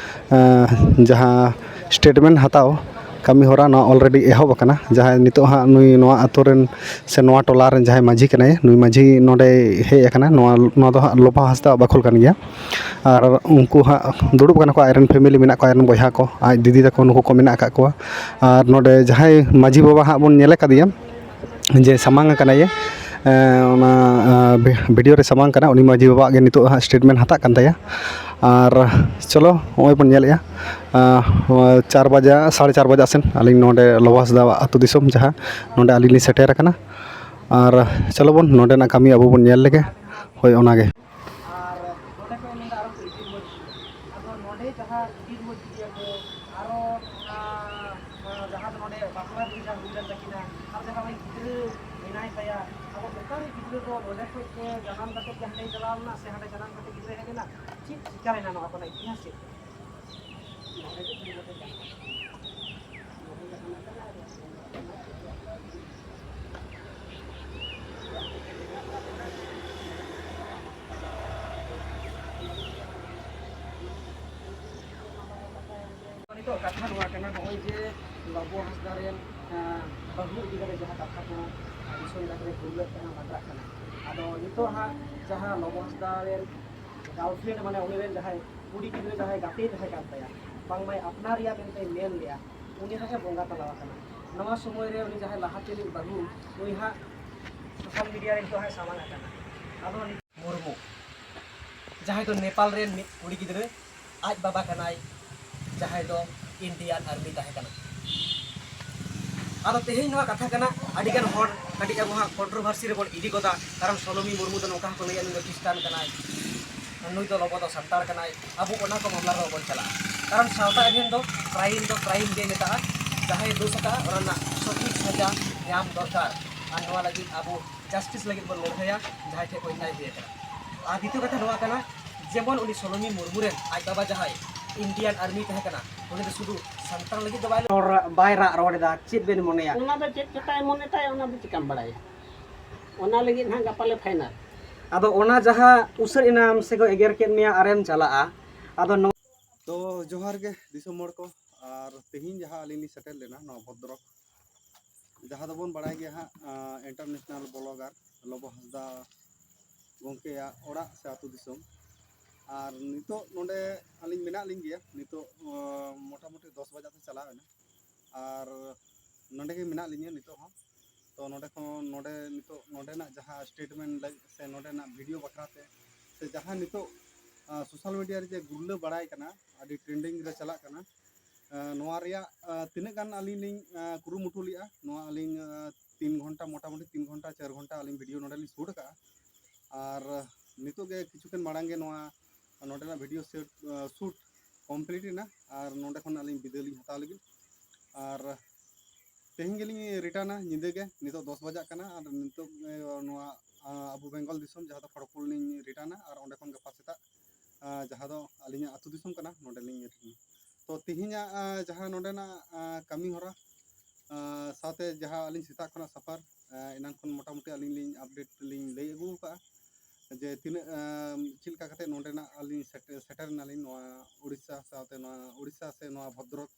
ᱟᱸ, ᱡᱟᱦᱟᱸ ᱥᱴᱮᱴᱢᱮᱱᱴ ᱦᱟᱛᱟᱣ ᱠᱟᱹᱢᱤ ᱦᱚᱨᱟ, ᱱᱚᱣᱟ ᱚᱞᱨᱮᱰᱤ ᱮᱦᱚᱵ ᱟᱠᱟᱱᱟ᱾ ᱡᱟᱦᱟᱸᱭ ᱱᱤᱛᱚᱜ ᱦᱟᱸᱜ ᱱᱩᱭ ᱱᱚᱣᱟ ᱟᱛᱳ ᱨᱮᱱ ᱥᱮ ᱱᱚᱣᱟ ᱴᱚᱞᱟ ᱨᱮᱱ ᱡᱟᱦᱟᱸᱭ ᱢᱟᱹᱡᱷᱤ ᱠᱟᱱᱟᱭ, ᱱᱩᱭ ᱢᱟᱹᱡᱷᱤ ᱱᱚᱰᱮᱭ ᱦᱮᱡ ᱟᱠᱟᱱᱟ᱾ ᱱᱚᱣᱟ, ᱱᱚᱣᱟ ᱫᱚ ᱦᱟᱸᱜ ᱞᱚᱵᱚ ᱦᱟᱸᱥᱫᱟ ᱵᱟᱠᱷᱳᱞ ᱠᱟᱱ ᱜᱮᱭᱟ᱾ ᱟᱨ ᱩᱱᱠᱩ ᱦᱟᱸᱜ ᱫᱩᱲᱩᱵ ᱟᱠᱟᱱᱟ ᱠᱚ, ᱟᱡᱨᱮᱱ ᱯᱷᱮᱢᱮᱞᱤ ᱢᱮᱱᱟᱜ ᱠᱚᱣᱟ, ᱟᱡᱨᱮᱱ ᱵᱚᱭᱦᱟ ᱠᱚ, ᱟᱡ ᱫᱤᱫᱤ ᱛᱟᱠᱚ, ᱱᱩᱠᱩ ᱠᱚ ᱢᱮᱱᱟᱜ ᱟᱠᱟᱫ ᱠᱚᱣᱟ᱾ ᱟᱨ ᱱᱚᱰᱮ ᱡᱟᱦᱟᱸᱭ ᱢᱟᱹᱡᱷᱤ ᱵᱟᱵᱟ ᱦᱟᱸᱜ ᱵᱚᱱ ᱧᱮᱞ ᱟᱠᱟᱫᱮᱭᱟ, ᱡᱮ ᱥᱟᱢᱟᱝ ᱟᱠᱟᱱᱟᱭᱮ, ᱚᱱᱟ ᱵᱷᱤᱰᱤᱭᱳ ᱨᱮ ᱥᱟᱢᱟᱝ ᱠᱟᱱᱟ, ᱩᱱᱤ ᱢᱟᱹᱡᱷᱤ ᱵᱟᱵᱟᱣᱟᱜ ᱜᱮ ᱱᱤᱛᱚᱜ ᱦᱟᱸᱜ ᱥᱴᱮᱴᱢᱮᱱᱴ ᱦᱟᱛᱟᱜ ᱠᱟᱱ ᱛᱟᱭᱟ᱾ ᱟᱨ ᱪᱚᱞᱚ, ᱱᱚᱜᱼᱚᱭ ᱵᱚᱱ ᱧᱮᱞᱮᱜᱼᱟ, ᱪᱟᱨ ᱵᱟᱡᱟ, ᱥᱟᱲᱮ ᱪᱟᱨ ᱵᱟᱡᱟ ᱥᱮᱱ ᱟᱹᱞᱤᱧ ᱱᱚᱰᱮ ᱞᱚᱵᱚ ᱦᱟᱸᱥᱫᱟᱣᱟᱜ ᱟᱹᱛᱩ ᱫᱤᱥᱚᱢ, ᱡᱟᱦᱟᱸ ᱱᱚᱰᱮ ᱟᱹᱞᱤᱧ ᱞᱤᱧ ᱥᱮᱴᱮᱨ ᱟᱠᱟᱱᱟ᱾ ᱟᱨ ᱪᱚᱞᱚ ᱵᱚᱱ ᱱᱚᱰᱮᱱᱟᱜ ᱠᱟᱹᱢᱤ ᱟᱵᱚ ᱵᱚᱱ ᱧᱮᱞ ᱞᱮᱜᱮ᱾ ᱦᱳᱭ, ᱚᱱᱟᱜᱮ᱾ ᱟᱨ ᱱᱚᱰᱮ ᱠᱷᱚᱱ ᱢᱮᱱᱫᱟ ᱟᱨᱚ ᱠᱚ ᱤᱫᱤ ᱨᱩᱣᱟᱹᱲ ᱠᱮᱫᱮᱭᱟ᱾ ᱟᱫᱚ ᱱᱚᱰᱮ ᱡᱟᱦᱟᱸ ᱤᱫᱤ ᱨᱩᱣᱟᱹᱲ ᱠᱮᱫᱮᱭᱟ ᱠᱚ, ᱟᱨᱚ ᱚᱱᱟ, ᱡᱟᱦᱟᱸ ᱫᱚ ᱱᱚᱰᱮ ᱵᱟᱯᱞᱟ ᱵᱤᱦᱟᱹ ᱡᱟᱦᱟᱸ ᱦᱩᱭ ᱞᱮᱱ ᱛᱟᱹᱠᱤᱱᱟ, ᱟᱨ ᱡᱟᱦᱟᱸ ᱩᱱᱤ ᱜᱤᱫᱽᱨᱟᱹ ᱢᱮᱱᱟᱭ ᱛᱟᱭᱟ, ᱟᱫᱚ ᱚᱠᱟᱨᱮ ᱜᱤᱫᱽᱨᱟᱹ ᱫᱚ ᱱᱚᱰᱮ ᱠᱷᱚᱱ ᱜᱮ ᱡᱟᱱᱟᱢ ᱠᱟᱛᱮ ᱜᱮ ᱦᱟᱸᱰᱮᱭ ᱪᱟᱞᱟᱣ ᱞᱮᱱᱟ ᱥᱮ ᱦᱟᱸᱰᱮ ᱡᱟᱱᱟᱢ ᱠᱟᱛᱮ ᱜᱤᱫᱽᱨᱟᱹᱭ ᱦᱮᱡ ᱞᱮᱱᱟ? ᱪᱮᱫ ᱪᱤᱠᱟ ᱞᱮᱱᱟ ᱱᱚᱣᱟ ᱠᱚᱨᱮᱱᱟᱜ ᱤᱛᱤᱦᱟᱥ ᱪᱮᱫ? ᱱᱤᱛᱚᱜ ᱠᱟᱛᱷᱟ ᱱᱚᱣᱟ ᱠᱟᱱᱟ, ᱱᱚᱜᱼᱚᱭ ᱡᱮ ᱞᱚᱵᱚ ᱦᱟᱸᱥᱫᱟ ᱨᱮᱱ, ᱟᱸ, ᱵᱟᱹᱦᱩ ᱤᱫᱤ ᱠᱟᱛᱮ ᱡᱟᱦᱟᱸ ᱠᱟᱛᱷᱟ ᱠᱚ ᱫᱤᱥᱚᱢ ᱡᱟᱠᱟᱛ ᱨᱮ ᱜᱩᱨᱞᱟᱹᱜ ᱠᱟᱱᱟ, ᱵᱟᱛᱨᱟᱜ ᱠᱟᱱᱟ, ᱟᱫᱚ ᱱᱤᱛᱚᱜ ᱦᱟᱸᱜ ᱡᱟᱦᱟᱸ ᱞᱚᱵᱚ ᱦᱟᱸᱥᱫᱟ ᱨᱮᱱ ᱜᱟᱨᱞᱯᱷᱨᱮᱱᱰ, ᱢᱟᱱᱮ ᱩᱱᱤ ᱨᱮᱱ ᱡᱟᱦᱟᱸᱭ ᱠᱩᱲᱤ ᱜᱤᱫᱽᱨᱟᱹ, ᱡᱟᱦᱟᱸᱭ ᱜᱟᱛᱮ ᱛᱟᱦᱮᱸ ᱠᱟᱱ ᱛᱟᱭᱟ, ᱵᱟᱝᱢᱟᱭ ᱟᱯᱱᱟᱨᱮᱭᱟ ᱢᱮᱱᱛᱮᱭ ᱢᱮᱱ ᱞᱮᱜᱼᱟ, ᱩᱱᱤ ᱦᱟᱸᱜ ᱮ ᱵᱚᱸᱜᱟ ᱛᱟᱞᱟ ᱟᱠᱟᱱᱟ᱾ ᱱᱚᱣᱟ ᱥᱚᱢᱚᱭ ᱨᱮ ᱩᱱᱤ ᱡᱟᱦᱟᱸᱭ ᱞᱟᱦᱟ ᱛᱮᱱᱤᱡ ᱵᱟᱹᱦᱩ, ᱩᱱᱤ ᱦᱟᱸᱜ ᱥᱳᱥᱟᱞ ᱢᱤᱰᱤᱭᱟ ᱨᱮ ᱱᱤᱛᱚᱜ ᱦᱟᱸᱜ ᱥᱟᱢᱟᱝ ᱟᱠᱟᱱᱟ᱾ ᱟᱫᱚ ᱢᱩᱨᱢᱩ, ᱡᱟᱦᱟᱸᱭ ᱫᱚ ᱱᱮᱯᱟᱞ ᱨᱮᱱ ᱢᱤᱫ ᱠᱩᱲᱤ ᱜᱤᱫᱽᱨᱟᱹ, ᱟᱡ ᱵᱟᱵᱟ ᱠᱟᱱᱟᱭ, ᱡᱟᱦᱟᱸᱭ ᱫᱚ ᱤᱱᱰᱤᱭᱟᱱ ᱟᱨᱢᱤ ᱛᱟᱦᱮᱸ ᱠᱟᱱᱟ᱾ ᱟᱫᱚ ᱛᱮᱦᱮᱧ ᱱᱚᱣᱟ ᱠᱟᱛᱷᱟ ᱠᱟᱱᱟ, ᱟᱹᱰᱤᱜᱟᱱ ᱦᱚᱲ ᱠᱟᱹᱴᱤᱡ ᱟᱵᱚ ᱦᱟᱸᱜ ᱠᱚᱱᱴᱨᱳᱵᱷᱟᱨᱥᱤ ᱨᱮᱵᱚᱱ ᱤᱫᱤ ᱜᱚᱫᱟ, ᱠᱟᱨᱚᱱ ᱥᱚᱞᱚᱢᱤ ᱢᱩᱨᱢᱩ ᱫᱚ ᱱᱚᱝᱠᱟ ᱦᱚᱸᱠᱚ ᱞᱟᱹᱭᱟ, ᱱᱩᱭ ᱫᱚ ᱠᱷᱨᱤᱥᱴᱟᱱ ᱠᱟᱱᱟᱭ, ᱱᱩᱭ ᱫᱚ ᱞᱚᱵᱚ ᱫᱚ ᱥᱟᱱᱛᱟᱲ ᱠᱟᱱᱟᱭ᱾ ᱟᱵᱚ ᱚᱱᱟ ᱠᱚ ᱢᱟᱢᱞᱟ ᱨᱮ ᱵᱟᱵᱚᱱ ᱪᱟᱞᱟᱜᱼᱟ, ᱠᱟᱨᱚᱱ ᱥᱟᱶᱛᱟ ᱮᱵᱷᱮᱱ ᱫᱚ ᱠᱨᱟᱭᱤᱢ ᱫᱚ ᱠᱨᱟᱭᱤᱢ ᱜᱮ ᱢᱮᱛᱟᱜᱼᱟ᱾ ᱡᱟᱦᱟᱸᱭ ᱫᱳᱥ ᱟᱠᱟᱫᱼᱟ, ᱚᱱᱟ ᱨᱮᱱᱟᱜ ᱥᱚᱴᱷᱤᱠ ᱥᱟᱡᱟ ᱧᱟᱢ ᱫᱚᱨᱠᱟᱨ᱾ ᱟᱨ ᱱᱚᱣᱟ ᱞᱟᱹᱜᱤᱫ ᱟᱵᱚ ᱡᱟᱥᱴᱤᱥ ᱞᱟᱹᱜᱤᱫ ᱵᱚᱱ ᱞᱟᱹᱲᱦᱟᱹᱭᱟ, ᱡᱟᱦᱟᱸᱭ ᱴᱷᱮᱱ ᱚᱱᱭᱟᱭ ᱦᱩᱭ ᱟᱠᱟᱱᱟ᱾ ᱟᱨ ᱫᱤᱛᱤᱭᱚ ᱠᱟᱛᱷᱟ ᱱᱚᱣᱟ ᱠᱟᱱᱟ, ᱡᱮᱢᱚᱱ ᱩᱱᱤ ᱥᱚᱞᱚᱢᱤ ᱢᱩᱨᱢᱩ ᱨᱮᱱ ᱟᱡ ᱵᱟᱵᱟ ᱡᱟᱦᱟᱸᱭ ᱤᱱᱰᱤᱭᱟᱱ ᱟᱨᱢᱤ ᱛᱟᱦᱮᱸ ᱠᱟᱱᱟ, ᱩᱱᱤ ᱫᱚ ᱥᱩᱫᱷᱩ ᱥᱟᱱᱛᱟᱲ ᱞᱟᱹᱜᱤᱫ ᱫᱚ ᱵᱟᱭ ᱨᱚᱲ, ᱵᱟᱭ ᱨᱟᱜ ᱨᱚᱲ ᱮᱫᱟ᱾ ᱪᱮᱫ ᱵᱮᱱ ᱢᱚᱱᱮᱭᱟ? ᱚᱱᱟ ᱫᱚ ᱪᱮᱫ ᱠᱟᱛᱷᱟᱭ ᱢᱚᱱᱮ ᱛᱟᱭ, ᱚᱱᱟ ᱫᱚ ᱪᱤᱠᱟᱢ ᱵᱟᱲᱟᱭᱟ? ᱚᱱᱟ ᱞᱟᱹᱜᱤᱫ ᱦᱟᱸᱜ ᱜᱟᱯᱟ ᱞᱮ ᱯᱷᱟᱭᱱᱟᱞ᱾ ᱟᱫᱚ ᱚᱱᱟ ᱡᱟᱦᱟᱸ ᱩᱥᱟᱹᱫ ᱮᱱᱟᱢ ᱥᱮ ᱠᱚ ᱮᱜᱮᱨ ᱠᱮᱫ ᱢᱮᱭᱟ ᱟᱨᱮᱢ ᱪᱟᱞᱟᱜᱼᱟ, ᱟᱫᱚ ᱱᱚ- ᱛᱚ ᱡᱚᱦᱟᱨ ᱜᱮ ᱫᱤᱥᱚᱢ ᱦᱚᱲ ᱠᱚ, ᱟᱨ ᱛᱮᱦᱮᱧ ᱡᱟᱦᱟᱸ ᱟᱹᱞᱤᱧ ᱞᱤᱧ ᱥᱮᱴᱮᱨ ᱞᱮᱱᱟ ᱱᱚᱣᱟ ᱵᱷᱚᱫᱨᱚᱠ, ᱡᱟᱦᱟᱸ ᱫᱚᱵᱚᱱ ᱵᱟᱲᱟᱭ ᱜᱮᱭᱟ ᱦᱟᱸᱜ, ᱟᱸ, ᱤᱱᱴᱟᱨᱱᱮᱥᱱᱟᱞ ᱵᱞᱚᱜᱟᱨ ᱞᱚᱵᱚ ᱦᱟᱸᱥᱫᱟ ᱜᱚᱢᱠᱮᱭᱟᱜ ᱚᱲᱟᱜ ᱥᱮ ᱟᱹᱛᱩ ᱫᱤᱥᱚᱢ᱾ ᱟᱨ ᱱᱤᱛᱚᱜ ᱱᱚᱰᱮ ᱟᱹᱞᱤᱧ ᱢᱮᱱᱟᱜ ᱞᱤᱧ ᱜᱮᱭᱟ᱾ ᱱᱤᱛᱚᱜ, ᱟᱸ, ᱢᱚᱴᱟᱢᱩᱴᱤ ᱫᱚᱥ ᱵᱟᱡᱟ ᱛᱮ ᱪᱟᱞᱟᱣ ᱮᱱᱟ, ᱟᱨ ᱱᱚᱰᱮ ᱜᱮ ᱢᱮᱱᱟᱜ ᱞᱤᱧᱟ ᱱᱤᱛᱚᱜ ᱦᱚᱸ᱾ ᱛᱚ ᱱᱚᱰᱮ ᱠᱷᱚᱱ, ᱱᱚᱰᱮ ᱱᱤᱛᱚᱜ ᱱᱚᱰᱮᱱᱟᱜ ᱡᱟᱦᱟᱸ ᱥᱴᱮᱴᱢᱮᱱᱴ ᱞᱟᱹᱜᱤᱫ ᱥᱮ ᱱᱚᱰᱮᱱᱟᱜ ᱵᱷᱤᱰᱤᱭᱳ ᱵᱟᱠᱷᱨᱟ ᱛᱮ, ᱥᱮ ᱡᱟᱦᱟᱸ ᱱᱤᱛᱚᱜ ᱥᱳᱥᱟᱞ ᱢᱤᱰᱤᱭᱟ ᱨᱮ ᱡᱮ ᱜᱩᱨᱞᱟᱹ ᱵᱟᱲᱟᱭ ᱠᱟᱱᱟ, ᱟᱹᱰᱤ ᱴᱨᱮᱱᱰᱤᱝ ᱨᱮ ᱪᱟᱞᱟᱜ ᱠᱟᱱᱟ, ᱱᱚᱣᱟ ᱨᱮᱭᱟᱜ ᱛᱤᱱᱟᱹᱜ ᱜᱟᱱ ᱟᱹᱞᱤᱧ ᱞᱤᱧ ᱠᱩᱨᱩᱢᱩᱴᱩ ᱞᱮᱫᱼᱟ, ᱱᱚᱣᱟ ᱟᱹᱞᱤᱧ ᱛᱤᱱ ᱜᱷᱚᱱᱴᱟ, ᱢᱚᱴᱟᱢᱩᱴᱤ ᱛᱤᱱ ᱜᱷᱚᱱᱴᱟ ᱪᱟᱨ ᱜᱷᱚᱱᱴᱟ ᱟᱹᱞᱤᱧ ᱵᱷᱤᱰᱤᱭᱳ ᱱᱚᱰᱮ ᱞᱤᱧ ᱥᱩᱴ ᱟᱠᱟᱫᱼᱟ᱾ ᱟᱨ ᱱᱤᱛᱚᱜ ᱜᱮ ᱠᱤᱪᱷᱩ ᱠᱷᱚᱱ ᱢᱟᱲᱟᱝ ᱜᱮ ᱱᱚᱣᱟ ᱱᱚᱰᱮᱱᱟᱜ ᱵᱷᱤᱰᱤᱭᱳ ᱥᱮᱴ ᱥᱩᱴ ᱠᱚᱢᱯᱞᱤᱴ ᱮᱱᱟ᱾ ᱟᱨ ᱱᱚᱰᱮ ᱠᱷᱚᱱ ᱟᱹᱞᱤᱧ ᱵᱤᱫᱟᱹᱭ ᱞᱤᱧ ᱦᱟᱛᱟᱣ ᱞᱟᱹᱜᱤᱫ᱾ ᱟᱨ ᱛᱮᱦᱮᱧ ᱜᱮᱞᱤᱧ ᱨᱤᱴᱟᱨᱱᱟ ᱧᱤᱫᱟᱹ ᱜᱮ, ᱱᱤᱛᱚᱜ ᱫᱚᱥ ᱵᱟᱡᱟᱜ ᱠᱟᱱᱟ᱾ ᱟᱨ ᱱᱤᱛᱚᱜ ᱱᱚᱣᱟ ᱟᱵᱚ ᱵᱮᱝᱜᱚᱞ ᱫᱤᱥᱚᱢ, ᱡᱟᱦᱟᱸ ᱫᱚ ᱠᱷᱚᱲᱚᱜᱽᱯᱩᱨ ᱞᱤᱧ ᱨᱤᱴᱟᱨᱱᱟ᱾ ᱟᱨ ᱚᱸᱰᱮ ᱠᱷᱚᱱ ᱜᱟᱯᱟ ᱥᱮᱛᱟᱜ ᱡᱟᱦᱟᱸ ᱫᱚ ᱟᱹᱞᱤᱧᱟᱜ ᱟᱹᱛᱩ ᱫᱤᱥᱚᱢ ᱠᱟᱱᱟ, ᱱᱚᱰᱮ ᱞᱤᱧ ᱨᱤᱴᱟᱨᱱᱟ᱾ ᱛᱚ ᱛᱮᱦᱮᱧᱟᱜ ᱡᱟᱦᱟᱸ ᱱᱚᱰᱮᱱᱟᱜ ᱠᱟᱹᱢᱤ ᱦᱚᱨᱟ ᱥᱟᱶᱛᱮ ᱡᱟᱦᱟᱸ ᱟᱹᱞᱤᱧ ᱥᱮᱛᱟᱜ ᱠᱷᱚᱱᱟᱜ ᱥᱟᱯᱷᱟᱨ, ᱮᱱᱟᱝ ᱠᱷᱚᱱ ᱢᱚᱴᱟᱢᱩᱴᱤ ᱟᱹᱞᱤᱧ ᱞᱤᱧ ᱟᱯᱰᱮᱴ ᱞᱤᱧ ᱞᱟᱹᱭ ᱟᱹᱜᱩ ᱟᱠᱟᱫᱼᱟ ᱡᱮ ᱛᱤᱱᱟᱹᱜ ᱪᱮᱫ ᱞᱮᱠᱟ ᱠᱟᱛᱮ ᱱᱚᱰᱮᱱᱟᱜ ᱟᱹᱞᱤᱧ ᱥᱮᱴᱮᱨ, ᱥᱮᱴᱮᱨ ᱮᱱᱟᱞᱤᱧ ᱱᱚᱣᱟ ᱩᱲᱤᱥᱥᱟ ᱥᱟᱶᱛᱮ ᱱᱚᱣᱟ ᱩᱲᱤᱥᱥᱟ ᱥᱮ ᱱᱚᱣᱟ ᱵᱷᱚᱫᱨᱚᱠ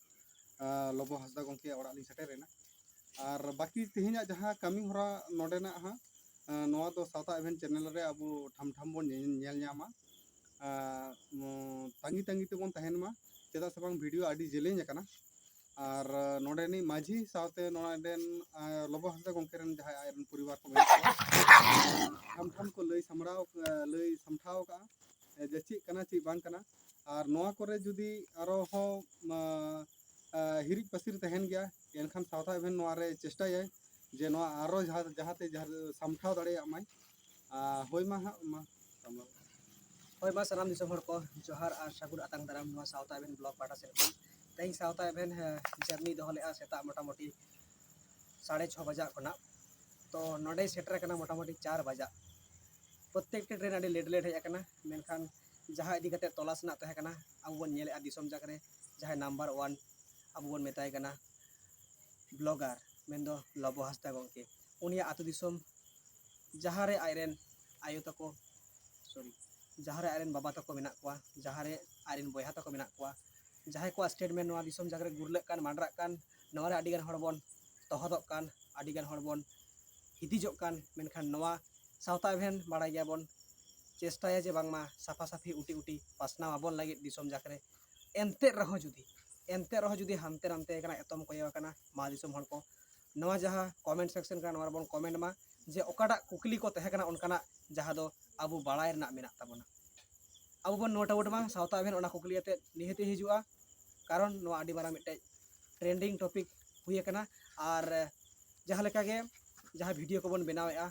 ᱞᱚᱵᱚ ᱦᱟᱸᱥᱫᱟ ᱜᱚᱢᱠᱮᱭᱟᱜ ᱚᱲᱟᱜ ᱞᱤᱧ ᱥᱮᱴᱮᱨ ᱮᱱᱟ᱾ ᱟᱨ ᱵᱟᱹᱠᱤ ᱛᱮᱦᱮᱧᱟᱜ ᱡᱟᱦᱟᱸ ᱠᱟᱹᱢᱤ ᱦᱚᱨᱟ ᱱᱚᱰᱮᱱᱟᱜ ᱦᱟᱸᱜ, ᱱᱚᱣᱟ ᱫᱚ ᱥᱟᱶᱛᱟ ᱮᱵᱷᱮᱱ ᱪᱮᱱᱮᱞ ᱨᱮ ᱟᱵᱚ ᱴᱷᱟᱢ ᱴᱷᱟᱢ ᱵᱚᱱ ᱧᱮ-, ᱧᱮᱞ ᱧᱟᱢᱟ᱾ ᱛᱟᱺᱜᱤ ᱛᱟᱺᱜᱤ ᱛᱮᱵᱚᱱ ᱛᱟᱦᱮᱱ ᱢᱟ, ᱪᱮᱫᱟᱜ ᱥᱮ ᱵᱟᱝ ᱵᱷᱤᱰᱤᱭᱳ ᱟᱹᱰᱤ ᱡᱮᱞᱮᱧ ᱟᱠᱟᱱᱟ᱾ ᱟᱨ ᱱᱚᱰᱮᱱᱤᱡ ᱢᱟᱹᱡᱷᱤ ᱥᱟᱶᱛᱮ ᱱᱚᱰᱮᱱ ᱞᱚᱵᱚ ᱦᱟᱸᱥᱫᱟ ᱜᱚᱢᱠᱮ ᱨᱮᱱ ᱡᱟᱦᱟᱸᱭ ᱟᱡ ᱨᱮᱱ ᱯᱚᱨᱤᱵᱟᱨ ᱠᱚ ᱢᱮᱱᱟᱜ ᱠᱚᱣᱟ, ᱴᱷᱟᱢ ᱴᱷᱟᱢ ᱠᱚ ᱞᱟᱹᱭ ᱥᱟᱢᱵᱲᱟᱣ, ᱞᱟᱹᱭ ᱥᱟᱢᱴᱷᱟᱣ ᱟᱠᱟᱫᱼᱟ ᱡᱮ ᱪᱮᱫ ᱠᱟᱱᱟ ᱪᱮᱫ ᱵᱟᱝ ᱠᱟᱱᱟ᱾ ᱟᱨ ᱱᱚᱣᱟ ᱠᱚᱨᱮ ᱡᱩᱫᱤ ᱟᱨᱚ ᱦᱚᱸ ᱦᱤᱨᱤᱡ ᱯᱟᱹᱥᱤᱨ ᱛᱟᱦᱮᱱ ᱜᱮᱭᱟ, ᱮᱱᱠᱷᱟᱱ ᱥᱟᱶᱛᱟ ᱮᱵᱷᱮᱱ ᱱᱚᱣᱟ ᱨᱮ ᱪᱮᱥᱴᱟᱭᱟᱭ ᱡᱮ ᱱᱚᱣᱟ ᱟᱨᱚ ᱡᱟᱦᱟᱸ, ᱡᱟᱦᱟᱸᱛᱮ ᱡᱟᱦᱟᱸ ᱥᱟᱢᱴᱷᱟᱣ ᱫᱟᱲᱮᱭᱟᱜ ᱢᱟᱭ᱾ ᱦᱳᱭ ᱢᱟ ᱦᱟᱸᱜ, ᱢᱟ ᱥᱟᱢᱵᱲᱟᱣ᱾ ᱦᱳᱭ ᱢᱟ, ᱥᱟᱱᱟᱢ ᱫᱤᱥᱚᱢ ᱦᱚᱲ ᱠᱚ ᱡᱚᱦᱟᱨ ᱟᱨ ᱥᱟᱹᱜᱩᱱ ᱟᱛᱟᱝ ᱫᱟᱨᱟᱢ ᱱᱚᱣᱟ ᱥᱟᱶᱛᱟ ᱮᱵᱷᱮᱱ ᱵᱞᱚᱜ ᱯᱟᱦᱴᱟ ᱥᱮᱫ ᱠᱷᱚᱱ᱾ ᱛᱮᱦᱮᱧ ᱥᱟᱶᱛᱟ ᱮᱵᱷᱮᱱ ᱡᱟᱹᱨᱱᱤ ᱫᱚᱦᱚ ᱞᱮᱫᱼᱟ ᱥᱮᱛᱟᱜ ᱢᱚᱴᱟᱢᱩᱴᱤ ᱥᱟᱲᱮ ᱪᱷᱚ ᱵᱟᱡᱟᱜ ᱠᱷᱚᱱᱟᱜ᱾ ᱛᱚ ᱱᱚᱰᱮ ᱥᱮᱴᱮᱨ ᱟᱠᱟᱱᱟ ᱢᱚᱴᱟᱢᱩᱴᱤ ᱪᱟᱨ ᱵᱟᱡᱟᱜ᱾ ᱯᱨᱚᱛᱛᱮᱠᱴᱤ ᱴᱨᱮᱱ ᱟᱹᱰᱤ ᱞᱮᱴ ᱞᱮᱴ ᱦᱮᱡ ᱟᱠᱟᱱᱟ, ᱢᱮᱱᱠᱷᱟᱱ ᱡᱟᱦᱟᱸ ᱤᱫᱤ ᱠᱟᱛᱮ ᱛᱚᱞᱟᱥ ᱨᱮᱱᱟᱜ ᱛᱟᱦᱮᱸ ᱠᱟᱱᱟ, ᱟᱵᱚ ᱵᱚᱱ ᱧᱮᱞᱮᱫᱼᱟ ᱫᱤᱥᱚᱢ ᱡᱟᱠ ᱨᱮ ᱡᱟᱦᱟᱸᱭ ᱱᱟᱢᱵᱟᱨ ᱳᱣᱟᱱ ᱟᱵᱚ ᱵᱚᱱ ᱢᱮᱛᱟᱭ ᱠᱟᱱᱟ ᱵᱞᱚᱜᱟᱨ, ᱢᱮᱱᱫᱚ ᱞᱚᱵᱚ ᱦᱟᱸᱥᱫᱟ ᱜᱚᱢᱠᱮ, ᱩᱱᱤᱭᱟᱜ ᱟᱹᱛᱩ ᱫᱤᱥᱚᱢ ᱡᱟᱦᱟᱸ ᱨᱮ ᱟᱡᱨᱮᱱ ᱟᱭᱳ ᱛᱟᱠᱚ, ᱥᱚᱨᱤ, ᱡᱟᱦᱟᱸ ᱨᱮ ᱟᱡᱨᱮᱱ ᱵᱟᱵᱟ ᱛᱟᱠᱚ ᱢᱮᱱᱟᱜ ᱠᱚᱣᱟ, ᱡᱟᱦᱟᱸ ᱨᱮ ᱟᱡᱨᱮᱱ ᱵᱚᱭᱦᱟ ᱛᱟᱠᱚ ᱢᱮᱱᱟᱜ ᱠᱚᱣᱟ, ᱡᱟᱦᱟᱸᱭ ᱠᱚᱣᱟᱜ ᱥᱴᱮᱴᱢᱮᱱᱴ ᱱᱚᱣᱟ ᱫᱤᱥᱚᱢ ᱡᱟᱠ ᱨᱮ ᱜᱩᱨᱞᱟᱹᱜ ᱠᱟᱱ, ᱢᱟᱰᱨᱟᱜ ᱠᱟᱱ, ᱱᱚᱣᱟ ᱨᱮ ᱟᱹᱰᱤᱜᱟᱱ ᱦᱚᱲ ᱵᱚᱱ ᱛᱚᱦᱚᱫᱚᱜ ᱠᱟᱱ, ᱟᱹᱰᱤᱜᱟᱱ ᱦᱚᱲ ᱵᱚᱱ ᱦᱤᱫᱤᱡᱚᱜ ᱠᱟᱱ, ᱢᱮᱱᱠᱷᱟᱱ ᱱᱚᱣᱟ ᱥᱟᱶᱛᱟ ᱮᱵᱷᱮᱱ ᱵᱟᱲᱟᱭ ᱜᱮᱭᱟᱵᱚᱱ, ᱪᱮᱥᱴᱟᱭᱟ ᱡᱮ ᱵᱟᱝᱢᱟ ᱥᱟᱯᱷᱟ ᱥᱟᱹᱯᱷᱤ ᱩᱴᱤ ᱩᱴᱤ ᱯᱟᱥᱱᱟᱣ ᱟᱵᱚᱱ ᱞᱟᱹᱜᱤᱫ ᱫᱤᱥᱚᱢ ᱡᱟᱠ ᱨᱮ᱾ ᱮᱱᱛᱮ ᱨᱮᱦᱚᱸ ᱡᱩᱫᱤ, ᱮᱱᱛᱮ ᱨᱮᱦᱚᱸ ᱡᱩᱫᱤ ᱦᱟᱱᱛᱮ ᱱᱟᱱᱛᱮ ᱟᱠᱟᱱᱟ, ᱮᱛᱚᱢ ᱠᱚᱭᱚ ᱟᱠᱟᱱᱟ, ᱢᱟ ᱫᱤᱥᱚᱢ ᱦᱚᱲ ᱠᱚ, ᱱᱚᱣᱟ ᱡᱟᱦᱟᱸ comment section ᱠᱟᱱᱟ, ᱱᱚᱣᱟ ᱨᱮᱵᱚᱱ comment ᱢᱟ ᱡᱮ ᱚᱠᱟᱴᱟᱜ ᱠᱩᱠᱞᱤ ᱠᱚ ᱛᱟᱦᱮᱸ ᱠᱟᱱᱟ ᱚᱱᱠᱟᱱᱟᱜ, ᱡᱟᱦᱟᱸ ᱫᱚ ᱟᱵᱚ ᱵᱟᱲᱟᱭ ᱨᱮᱱᱟᱜ ᱢᱮᱱᱟᱜ ᱛᱟᱵᱚᱱᱟ᱾ ᱟᱵᱚ ᱵᱚᱱ note out ᱢᱟ, ᱥᱟᱶᱛᱟ ᱮᱵᱷᱮᱱ ᱚᱱᱟ ᱠᱩᱠᱞᱤ ᱟᱛᱮ ᱱᱤᱦᱟᱹᱛᱤ ᱦᱤᱡᱩᱜᱼᱟ, ᱠᱟᱨᱚᱱ ᱱᱚᱣᱟ ᱟᱹᱰᱤ ᱢᱟᱨᱟᱝ ᱢᱤᱫᱴᱮᱡ trending topic ᱦᱩᱭ ᱟᱠᱟᱱᱟ᱾ ᱟᱨ ᱡᱟᱦᱟᱸ ᱞᱮᱠᱟ ᱜᱮ ᱡᱟᱦᱟᱸ video ᱠᱚᱵᱚᱱ ᱵᱮᱱᱟᱣᱮᱫᱼᱟ,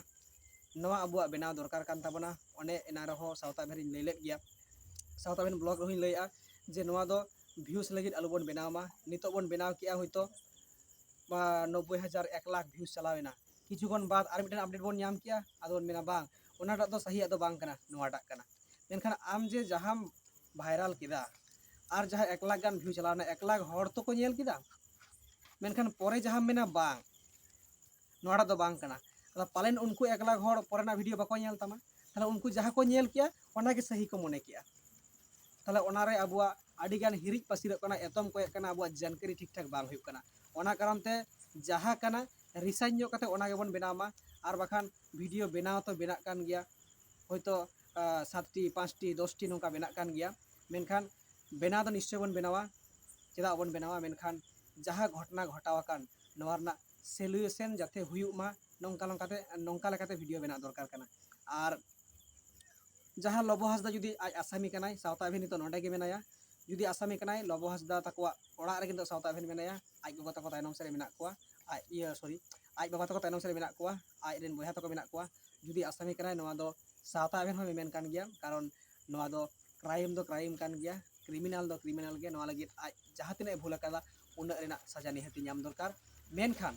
ᱱᱚᱣᱟ ᱟᱵᱚᱣᱟᱜ ᱵᱮᱱᱟᱣ ᱫᱚᱨᱠᱟᱨ ᱠᱟᱱ ᱛᱟᱵᱚᱱᱟ᱾ ᱚᱱᱮ ᱮᱱᱟᱝ ᱨᱮᱦᱚᱸ ᱥᱟᱶᱛᱟ ᱮᱵᱷᱮᱱ ᱤᱧ ᱞᱟᱹᱭ ᱞᱮᱫ ᱜᱮᱭᱟ, ᱥᱟᱶᱛᱟ ᱮᱵᱷᱮᱱ blog ᱨᱮᱦᱚᱸᱧ ᱞᱟᱹᱭᱮᱫᱼᱟ ᱡᱮ ᱱᱚᱣᱟ ᱫᱚ views ᱞᱟᱹᱜᱤᱫ ᱟᱞᱚᱵᱚᱱ ᱵᱮᱱᱟᱣ ᱢᱟ᱾ ᱱᱤᱛᱚᱜ ᱵᱚᱱ ᱵᱮᱱᱟᱣ ᱠᱮᱜᱼᱟ ᱦᱚᱭᱛᱳ, ᱵᱟ, ᱱᱚᱵᱵᱳᱭ ᱦᱟᱡᱟᱨ, ᱮᱠ ᱞᱟᱠᱷ views ᱪᱟᱞᱟᱣ ᱮᱱᱟ, ᱠᱤᱪᱷᱩ ᱠᱷᱚᱱ ᱵᱟᱫ ᱟᱨ ᱢᱤᱫᱴᱮᱱ update ᱵᱚᱱ ᱧᱟᱢ ᱠᱮᱜᱼᱟ, ᱟᱫᱚ ᱵᱚᱱ ᱢᱮᱱᱟ ᱵᱟᱝ, ᱚᱱᱟᱴᱟᱜ ᱫᱚ ᱥᱟᱹᱦᱤᱭᱟᱜ ᱫᱚ ᱵᱟᱝ ᱠᱟᱱᱟ, ᱱᱚᱣᱟᱴᱟᱜ ᱠᱟᱱᱟ᱾ ᱢᱮᱱᱠᱷᱟᱱ ᱟᱢ ᱡᱮ ᱡᱟᱦᱟᱸᱢ viral ᱠᱮᱫᱟ ᱟᱨ ᱡᱟᱦᱟᱸ ᱮᱠ ᱞᱟᱠᱷ ᱜᱟᱱ view ᱪᱟᱞᱟᱣ ᱮᱱᱟ, ᱮᱠ ᱞᱟᱠᱷ ᱦᱚᱲ ᱛᱚᱠᱚ ᱧᱮᱞ ᱠᱮᱫᱟ, ᱢᱮᱱᱠᱷᱟᱱ ᱯᱚᱨᱮ ᱡᱟᱦᱟᱸᱢ ᱢᱮᱱᱟ ᱵᱟᱝ, ᱱᱚᱣᱟᱴᱟᱜ ᱫᱚ ᱵᱟᱝ ᱠᱟᱱᱟ, ᱛᱟᱦᱞᱮ ᱯᱟᱞᱮᱱ ᱩᱱᱠᱩ ᱮᱠ ᱞᱟᱠᱷ ᱦᱚᱲ ᱯᱚᱨᱮᱱᱟᱜ video ᱵᱟᱠᱚ ᱧᱮᱞ ᱛᱟᱢᱟ᱾ ᱛᱟᱦᱞᱮ ᱩᱱᱠᱩ ᱡᱟᱦᱟᱸ ᱠᱚ ᱧᱮᱞ ᱠᱮᱜᱼᱟ, ᱚᱱᱟᱜᱮ ᱥᱟᱹᱦᱤ ᱠᱚ ᱢᱚᱱᱮ ᱠᱮᱜᱼᱟ᱾ ᱛᱟᱦᱞᱮ ᱚᱱᱟᱨᱮ ᱟᱵᱚᱣᱟᱜ ᱟᱹᱰᱤᱜᱟᱱ ᱦᱤᱨᱤᱡ ᱯᱟᱹᱥᱤᱨᱚᱜ ᱠᱟᱱᱟ, ᱮᱛᱚᱢ ᱠᱚᱭᱮᱜ ᱠᱟᱱᱟ, ᱟᱵᱚᱣᱟᱜ ᱡᱟᱱᱠᱟᱨᱤ ᱴᱷᱤᱠ ᱴᱷᱟᱠ ᱵᱟᱝ ᱦᱩᱭᱩᱜ ᱠᱟᱱᱟ᱾ ᱚᱱᱟ ᱠᱟᱨᱚᱱ ᱛᱮ ᱡᱟᱦᱟᱸ ᱠᱟᱱᱟ research ᱧᱚᱜ ᱠᱟᱛᱮ ᱚᱱᱟ ᱜᱮᱵᱚᱱ ᱵᱮᱱᱟᱣ ᱢᱟ᱾ ᱟᱨ ᱵᱟᱠᱷᱟᱱ video ᱵᱮᱱᱟᱣ ᱛᱚ ᱵᱮᱱᱟᱜ ᱠᱟᱱ ᱜᱮᱭᱟ, ᱦᱚᱭᱛᱳ, ᱟᱸ, ᱥᱟᱛᱴᱤ, ᱯᱟᱸᱪᱴᱤ, ᱫᱚᱥᱴᱤ ᱱᱚᱝᱠᱟ ᱵᱮᱱᱟᱜ ᱠᱟᱱ ᱜᱮᱭᱟ, ᱢᱮᱱᱠᱷᱟᱱ ᱵᱮᱱᱟᱣ ᱫᱚ ᱱᱤᱥᱪᱚᱭ ᱵᱚᱱ ᱵᱮᱱᱟᱣᱟ᱾ ᱪᱮᱫᱟᱜ ᱵᱚᱱ ᱵᱮᱱᱟᱣᱟ? ᱢᱮᱱᱠᱷᱟᱱ ᱡᱟᱦᱟᱸ ᱜᱷᱚᱴᱚᱱᱟ ᱜᱷᱚᱴᱟᱣ ᱟᱠᱟᱱ, ᱱᱚᱣᱟ ᱨᱮᱱᱟᱜ solution ᱡᱟᱛᱮ ᱦᱩᱭᱩᱜ ᱢᱟ, ᱱᱚᱝᱠᱟ ᱱᱚᱝᱠᱟᱛᱮ, ᱱᱚᱝᱠᱟ ᱞᱮᱠᱟᱛᱮ video ᱵᱮᱱᱟᱣ ᱫᱚᱨᱠᱟᱨ ᱠᱟᱱᱟ᱾ ᱟᱨ ᱡᱟᱦᱟᱸ ᱞᱚᱵᱚ ᱦᱟᱸᱥᱫᱟ ᱡᱩᱫᱤ ᱟᱡ ᱟᱥᱟᱢᱤ ᱠᱟᱱᱟᱭ, ᱥᱟᱶᱛᱟ ᱮᱵᱷᱮᱱ ᱱᱤᱛᱚᱜ ᱱᱚᱸᱰᱮ ᱜᱮ ᱢᱮᱱᱟᱭᱟ, ᱡᱩᱫᱤ ᱟᱥᱟᱢᱤ ᱠᱟᱱᱟᱭ, ᱞᱚᱵᱚ ᱦᱟᱸᱥᱫᱟ ᱛᱟᱠᱚᱣᱟᱜ ᱚᱲᱟᱜ ᱨᱮᱜᱮ ᱱᱤᱛᱚᱜ ᱥᱟᱶᱛᱟ ᱮᱵᱷᱮᱱ ᱢᱮᱱᱟᱭᱟ, ᱟᱡ ᱜᱚᱜᱚ ᱛᱟᱠᱚ ᱛᱟᱭᱱᱚᱢ ᱥᱮᱫ ᱨᱮ ᱢᱮᱱᱟᱜ ᱠᱚᱣᱟ, ᱟᱡ, ᱤᱭᱟᱹ, sorry, ᱟᱡ ᱵᱟᱵᱟ ᱛᱟᱠᱚ ᱛᱟᱭᱱᱚᱢ ᱥᱮᱫ ᱨᱮ ᱢᱮᱱᱟᱜ ᱠᱚᱣᱟ, ᱟᱡ ᱨᱮᱱ ᱵᱚᱭᱦᱟ ᱛᱟᱠᱚ ᱢᱮᱱᱟᱜ ᱠᱚᱣᱟ᱾ ᱡᱩᱫᱤ ᱟᱥᱟᱢᱤ ᱠᱟᱱᱟᱭ, ᱱᱚᱣᱟ ᱫᱚ ᱥᱟᱶᱛᱟ ᱮᱵᱷᱮᱱ ᱦᱚᱸ ᱢᱮᱢᱮᱱ ᱠᱟᱱ ᱜᱮᱭᱟ, ᱠᱟᱨᱚᱱ ᱱᱚᱣᱟ ᱫᱚ crime ᱫᱚ crime ᱠᱟᱱ ᱜᱮᱭᱟ, criminal ᱫᱚ criminal ᱜᱮ᱾ ᱱᱚᱣᱟ ᱞᱟᱹᱜᱤᱫ ᱟᱡ ᱡᱟᱦᱟᱸ ᱛᱤᱱᱟᱹᱜ ᱮ ᱵᱷᱩᱞ ᱟᱠᱟᱫᱟ, ᱩᱱᱟᱹᱜ ᱨᱮᱱᱟᱜ ᱥᱟᱡᱟ ᱱᱤᱦᱟᱹᱛᱤ ᱧᱟᱢ ᱫᱚᱨᱠᱟᱨ᱾ ᱢᱮᱱᱠᱷᱟᱱ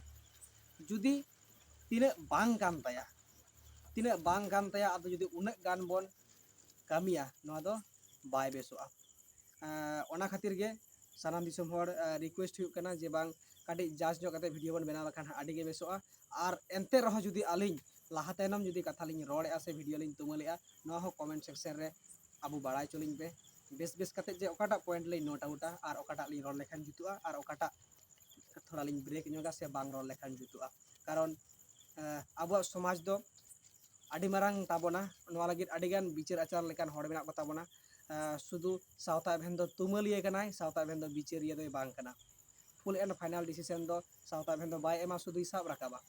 ᱡᱩᱫᱤ ᱛᱤᱱᱟᱹᱜ ᱵᱟᱝ ᱠᱟᱱ ᱛᱟᱭᱟ, ᱛᱤᱱᱟᱹᱜ ᱵᱟᱝ ᱠᱟᱱ ᱛᱟᱭᱟ, ᱟᱫᱚ ᱡᱩᱫᱤ ᱩᱱᱟᱹᱜ ᱜᱟᱱ ᱵᱚᱱ ᱠᱟᱹᱢᱤᱭᱟ, ᱱᱚᱣᱟ ᱫᱚ ᱵᱟᱭ ᱵᱮᱥᱚᱜᱼᱟ᱾ ᱮᱸ, ᱚᱱᱟ ᱠᱷᱟᱹᱛᱤᱨ ᱜᱮ ᱥᱟᱱᱟᱢ ᱫᱤᱥᱚᱢ ᱦᱚᱲ, ᱮᱸ, request ᱦᱩᱭᱩᱜ ᱠᱟᱱᱟ ᱡᱮ ᱵᱟᱝ, ᱠᱟᱹᱴᱤᱡ judge ᱧᱚᱜ ᱠᱟᱛᱮ video ᱵᱚᱱ ᱵᱮᱱᱟᱣ ᱞᱮᱠᱷᱟᱱ ᱦᱟᱸᱜ ᱟᱹᱰᱤ ᱜᱮ ᱵᱮᱥᱚᱜᱼᱟ᱾ ᱟᱨ ᱮᱱᱛᱮ ᱨᱮᱦᱚᱸ ᱡᱩᱫᱤ ᱟᱹᱞᱤᱧ ᱞᱟᱦᱟ ᱛᱟᱭᱱᱚᱢ ᱡᱩᱫᱤ ᱠᱟᱛᱷᱟ ᱞᱤᱧ ᱨᱚᱲᱮᱫᱼᱟ ᱥᱮ video ᱞᱤᱧ ᱛᱩᱢᱟᱹᱞᱮᱫᱼᱟ, ᱱᱚᱣᱟ ᱦᱚᱸ comment section ᱨᱮ ᱟᱵᱚ ᱵᱟᱲᱟᱭ ᱦᱚᱪᱚ ᱞᱤᱧ ᱯᱮ ᱵᱮᱥ ᱵᱮᱥ ᱠᱟᱛᱮ, ᱡᱮ ᱚᱠᱟᱴᱟᱜ point ᱞᱤᱧ note outᱟ ᱟᱨ ᱚᱠᱟᱴᱟᱜ ᱞᱤᱧ ᱨᱚᱲ ᱞᱮᱠᱷᱟᱱ ᱡᱩᱛᱩᱜᱼᱟ ᱟᱨ ᱚᱠᱟᱴᱟᱜ ᱛᱷᱚᱲᱟ ᱞᱤᱧ break ᱧᱚᱜᱟ ᱥᱮ ᱵᱟᱝ ᱨᱚᱲ ᱞᱮᱠᱷᱟᱱ ᱡᱩᱛᱩᱜᱼᱟ᱾ ᱠᱟᱨᱚᱱ, ᱮᱸ, ᱟᱵᱚᱣᱟᱜ ᱥᱚᱢᱟᱡᱽ ᱫᱚ ᱟᱹᱰᱤ ᱢᱟᱨᱟᱝ ᱛᱟᱵᱚᱱᱟ, ᱱᱚᱣᱟ ᱞᱟᱹᱜᱤᱫ ᱟᱹᱰᱤᱜᱟᱱ ᱵᱤᱪᱟᱹᱨ ᱟᱪᱟᱨ ᱞᱮᱠᱟᱱ ᱦᱚᱲ ᱢᱮᱱᱟᱜ ᱠᱚ ᱛᱟᱵᱚᱱᱟ᱾ ᱮᱸ, ᱥᱩᱫᱷᱩ ᱥᱟᱶᱛᱟ ᱮᱵᱷᱮᱱ ᱫᱚ ᱛᱩᱢᱟᱹᱞᱤᱭᱟᱹ ᱠᱟᱱᱟᱭ, ᱥᱟᱶᱛᱟ ᱮᱵᱷᱮᱱ ᱫᱚ ᱵᱤᱪᱟᱹᱨᱤᱭᱟᱹ ᱫᱚᱭ ᱵᱟᱝ ᱠᱟᱱᱟ᱾ full and final decision ᱫᱚ ᱥᱟᱶᱛᱟ ᱮᱵᱷᱮᱱ ᱫᱚ ᱵᱟᱭ ᱮᱢᱟ, ᱥᱩᱫᱷᱩᱭ ᱥᱟᱵ ᱨᱟᱠᱟᱵᱟ᱾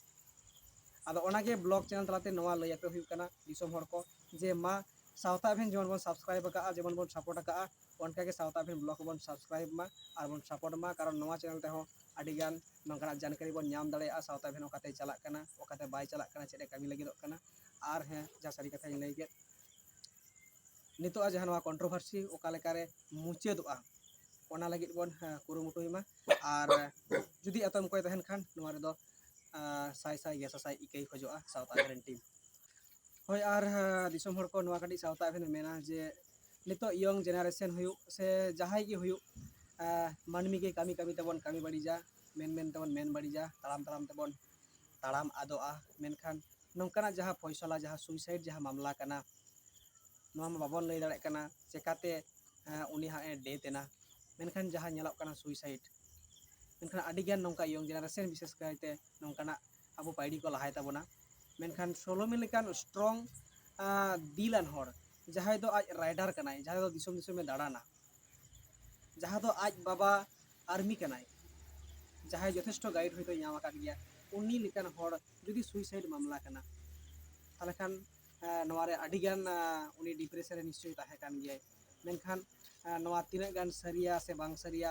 ᱟᱫᱚ ᱚᱱᱟᱜᱮ ᱵᱞᱚᱜ ᱪᱮᱱᱮᱞ ᱛᱟᱞᱟᱛᱮ ᱱᱚᱣᱟ ᱞᱟᱹᱭ ᱟᱯᱮ ᱦᱩᱭᱩᱜ ᱠᱟᱱᱟ ᱫᱤᱥᱚᱢ ᱦᱚᱲ ᱠᱚ, ᱡᱮ ᱢᱟ ᱥᱟᱶᱛᱟ ᱮᱵᱷᱮᱱ ᱡᱮᱢᱚᱱ ᱵᱚᱱ ᱥᱟᱵᱥᱠᱨᱟᱭᱤᱵ ᱟᱠᱟᱫᱼᱟ, ᱡᱮᱢᱚᱱ ᱵᱚᱱ ᱥᱟᱯᱳᱨᱴ ᱟᱠᱟᱫᱼᱟ, ᱚᱱᱠᱟᱜᱮ ᱥᱟᱶᱛᱟ ᱮᱵᱷᱮᱱ ᱵᱞᱚᱜ ᱦᱚᱸᱵᱚᱱ ᱥᱟᱵᱥᱠᱨᱟᱭᱤᱵ ᱢᱟ ᱟᱨ ᱵᱚᱱ ᱥᱟᱯᱳᱨᱴ ᱢᱟ᱾ ᱠᱟᱨᱚᱱ ᱱᱚᱣᱟ ᱪᱮᱱᱮᱞ ᱛᱮᱦᱚᱸ ᱟᱹᱰᱤᱜᱟᱱ ᱱᱚᱝᱠᱟᱱᱟᱜ ᱡᱟᱱᱠᱟᱨᱤ ᱵᱚᱱ ᱧᱟᱢ ᱫᱟᱲᱮᱭᱟᱜᱼᱟ, ᱥᱟᱶᱛᱟ ᱮᱵᱷᱮᱱ ᱚᱠᱟᱛᱮ ᱪᱟᱞᱟᱜ ᱠᱟᱱᱟ, ᱚᱠᱟᱛᱮ ᱵᱟᱭ ᱪᱟᱞᱟᱜ ᱠᱟᱱᱟ, ᱪᱮᱫ ᱮ ᱠᱟᱹᱢᱤ ᱞᱟᱹᱜᱤᱫᱚᱜ ᱠᱟᱱᱟ᱾ ᱟᱨ ᱦᱮᱸ, ᱡᱟᱦᱟᱸ ᱥᱟᱹᱨᱤ ᱠᱟᱛᱷᱟᱧ ᱞᱟᱹᱭ ᱠᱮᱫ, ᱱᱤᱛᱚᱜ ᱡᱟᱦᱟᱸ ᱱᱚᱣᱟ ᱠᱚᱱᱴᱨᱳᱵᱷᱟᱨᱥᱤ ᱚᱠᱟ ᱞᱮᱠᱟᱨᱮ ᱢᱩᱪᱟᱹᱫᱚᱜᱼᱟ, ᱚᱱᱟ ᱞᱟᱹᱜᱤᱫ ᱵᱚᱱ, ᱦᱮᱸ, ᱠᱩᱨᱩᱢᱩᱴᱩᱭ ᱢᱟ᱾ ᱟᱨ ᱡᱩᱫᱤ ᱮᱛᱚᱢ ᱠᱚᱭ ᱛᱟᱦᱮᱱ ᱠᱷᱟᱱ, ᱱᱚᱣᱟ ᱨᱮᱫᱚ, ᱟᱸ, ᱥᱟᱭ ᱥᱟᱭ ᱜᱮ ᱥᱟᱥᱟᱭ ᱤᱠᱟᱹᱭ ᱠᱷᱚᱡᱚᱜᱼᱟ ᱥᱟᱶᱛᱟ ᱮᱵᱷᱮᱱ ᱴᱤᱢ᱾ ᱦᱳᱭ, ᱟᱨ, ᱦᱮᱸ, ᱫᱤᱥᱚᱢ ᱦᱚᱲ ᱠᱚ ᱱᱚᱣᱟ ᱠᱟᱹᱴᱤᱡ ᱥᱟᱶᱛᱟ ᱮᱵᱷᱮᱱ ᱢᱮᱱᱟ ᱡᱮ ᱱᱤᱛᱚᱜ ᱤᱭᱚᱝ ᱡᱮᱱᱟᱨᱮᱥᱚᱱ ᱦᱩᱭᱩᱜ ᱥᱮ ᱡᱟᱦᱟᱸᱭ ᱜᱮ ᱦᱩᱭᱩᱜ, ᱟᱸ, ᱢᱟᱹᱱᱢᱤ ᱜᱮ ᱠᱟᱹᱢᱤ ᱠᱟᱹᱢᱤ ᱛᱮᱵᱚᱱ ᱠᱟᱹᱢᱤ ᱵᱟᱹᱲᱤᱡᱟ, ᱢᱮᱱ ᱢᱮᱱ ᱛᱮᱵᱚᱱ ᱢᱮᱱ ᱵᱟᱹᱲᱤᱡᱟ, ᱛᱟᱲᱟᱢ ᱛᱟᱲᱟᱢ ᱛᱮᱵᱚᱱ ᱛᱟᱲᱟᱢ ᱟᱫᱚᱜᱼᱟ᱾ ᱢᱮᱱᱠᱷᱟᱱ ᱱᱚᱝᱠᱟᱱᱟᱜ ᱡᱟᱦᱟᱸ ᱯᱷᱚᱭᱥᱚᱞᱟ, ᱡᱟᱦᱟᱸ ᱥᱩᱭᱥᱟᱭᱤᱰ ᱡᱟᱦᱟᱸ ᱢᱟᱢᱞᱟ ᱠᱟᱱᱟ, ᱱᱚᱣᱟ ᱢᱟ ᱵᱟᱵᱚᱱ ᱞᱟᱹᱭ ᱫᱟᱲᱮᱭᱟᱜ ᱠᱟᱱᱟ ᱪᱮᱠᱟᱛᱮ, ᱮᱸ, ᱩᱱᱤ ᱦᱟᱸᱜ ᱮ ᱰᱮᱛᱷ ᱮᱱᱟ᱾ ᱢᱮᱱᱠᱷᱟᱱ ᱡᱟᱦᱟᱸ ᱧᱮᱞᱚᱜ ᱠᱟᱱᱟ ᱥᱩᱭᱥᱟᱭᱤᱰ, ᱢᱮᱱᱠᱷᱟᱱ ᱟᱹᱰᱤᱜᱟᱱ ᱱᱚᱝᱠᱟ ᱤᱭᱚᱝ ᱡᱮᱱᱟᱨᱮᱥᱚᱱ ᱵᱤᱥᱮᱥ ᱠᱟᱭᱛᱮ ᱱᱚᱝᱠᱟᱱᱟᱜ ᱟᱵᱚ ᱯᱟᱹᱭᱲᱤ ᱠᱚ ᱞᱟᱦᱟᱭ ᱛᱟᱵᱚᱱᱟ᱾ ᱢᱮᱱᱠᱷᱟᱱ ᱥᱳᱞᱳᱢᱤ ᱞᱮᱠᱟᱱ ᱥᱴᱨᱚᱝ, ᱟᱸ, ᱫᱤᱞᱟᱱ ᱦᱚᱲ, ᱡᱟᱦᱟᱸᱭ ᱫᱚ ᱟᱡ ᱨᱟᱭᱰᱟᱨ ᱠᱟᱱᱟᱭ, ᱡᱟᱦᱟᱸᱭ ᱫᱚ ᱫᱤᱥᱚᱢ ᱫᱤᱥᱚᱢᱮ ᱫᱟᱬᱟᱱᱟ, ᱡᱟᱦᱟᱸ ᱫᱚ ᱟᱡ ᱵᱟᱵᱟ ᱟᱨᱢᱤ ᱠᱟᱱᱟᱭ, ᱡᱟᱦᱟᱸᱭ ᱡᱚᱛᱷᱮᱥᱴᱚ ᱜᱟᱭᱤᱰ ᱦᱚᱭᱛᱳᱭ ᱧᱟᱢ ᱟᱠᱟᱫ ᱜᱮᱭᱟ, ᱩᱱᱤ ᱞᱮᱠᱟᱱ ᱦᱚᱲ ᱡᱩᱫᱤ ᱥᱩᱭᱥᱟᱭᱤᱰ ᱢᱟᱢᱞᱟ ᱠᱟᱱᱟ, ᱛᱟᱦᱚᱞᱮ ᱠᱷᱟᱱ, ᱮᱸ, ᱱᱚᱣᱟ ᱨᱮ ᱟᱹᱰᱤᱜᱟᱱ, ᱮᱸ, ᱩᱱᱤ ᱰᱤᱯᱨᱮᱥᱚᱱ ᱨᱮ ᱱᱤᱥᱪᱚᱭ ᱛᱟᱦᱮᱸ ᱠᱟᱱ ᱜᱮᱭᱟᱭ᱾ ᱢᱮᱱᱠᱷᱟᱱ, ᱮᱸ, ᱱᱚᱣᱟ ᱛᱤᱱᱟᱹᱜ ᱜᱟᱱ ᱥᱟᱹᱨᱤᱭᱟ ᱥᱮ ᱵᱟᱝ ᱥᱟᱹᱨᱤᱭᱟ,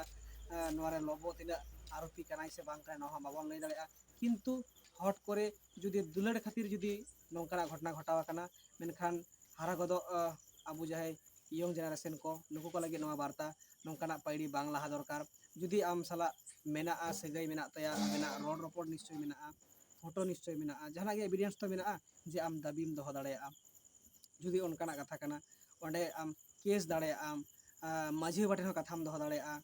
ᱮᱸ, ᱱᱚᱣᱟ ᱨᱮ ᱞᱚᱵᱚ ᱛᱤᱱᱟᱹᱜ ᱟᱨᱳᱯᱤ ᱠᱟᱱᱟᱭ ᱥᱮ ᱵᱟᱝ ᱠᱟᱱᱟᱭ, ᱱᱚᱣᱟ ᱦᱚᱸ ᱵᱟᱵᱚᱱ ᱞᱟᱹᱭ ᱫᱟᱲᱮᱭᱟᱜᱼᱟ᱾ ᱠᱤᱱᱛᱩ ᱦᱚᱴ ᱠᱚᱨᱮ ᱡᱩᱫᱤ ᱫᱩᱞᱟᱹᱲ ᱠᱷᱟᱹᱛᱤᱨ ᱡᱩᱫᱤ ᱱᱚᱝᱠᱟᱱᱟᱜ ᱜᱷᱚᱴᱚᱱᱟ ᱜᱷᱚᱴᱟᱣ ᱟᱠᱟᱱᱟ, ᱢᱮᱱᱠᱷᱟᱱ ᱦᱟᱨᱟ ᱜᱚᱫᱚᱜ, ᱟᱸ, ᱟᱵᱚ ᱡᱟᱦᱟᱸᱭ ᱤᱭᱚᱝ ᱡᱮᱱᱟᱨᱮᱥᱚᱱ ᱠᱚ, ᱱᱩᱠᱩ ᱠᱚ ᱞᱟᱹᱜᱤᱫ ᱱᱚᱣᱟ ᱵᱟᱨᱛᱟ, ᱱᱚᱝᱠᱟᱱᱟᱜ ᱯᱟᱹᱭᱲᱤ ᱵᱟᱝ ᱞᱟᱦᱟ ᱫᱚᱨᱠᱟᱨ᱾ ᱡᱩᱫᱤ ᱟᱢ ᱥᱟᱞᱟᱜ ᱢᱮᱱᱟᱜᱼᱟ, ᱥᱟᱹᱜᱟᱹᱭ ᱢᱮᱱᱟᱜ ᱛᱟᱭᱟ, ᱟᱵᱮᱱᱟᱜ ᱨᱚᱲ ᱨᱚᱯᱚᱲ ᱱᱤᱥᱪᱚᱭ ᱢᱮᱱᱟᱜᱼᱟ, ᱯᱷᱳᱴᱳ ᱱᱤᱥᱪᱚᱭ ᱢᱮᱱᱟᱜᱼᱟ, ᱡᱟᱦᱟᱱᱟᱜ ᱜᱮ ᱮᱵᱤᱰᱮᱱᱥ ᱛᱚ ᱢᱮᱱᱟᱜᱼᱟ ᱡᱮ ᱟᱢ ᱫᱟᱹᱵᱤᱢ ᱫᱚᱦᱚ ᱫᱟᱲᱮᱭᱟᱜᱼᱟ᱾ ᱡᱩᱫᱤ ᱚᱱᱠᱟᱱᱟᱜ ᱠᱟᱛᱷᱟ ᱠᱟᱱᱟ, ᱚᱸᱰᱮ ᱟᱢ ᱠᱮᱥ ᱫᱟᱲᱮᱭᱟᱜ ᱟᱢ, ᱟᱸ, ᱢᱟᱹᱡᱷᱤ ᱵᱟᱵᱟ ᱴᱷᱮᱱ ᱦᱚᱸ ᱠᱟᱛᱷᱟᱢ ᱫᱚᱦᱚ ᱫᱟᱲᱮᱭᱟᱜᱼᱟ,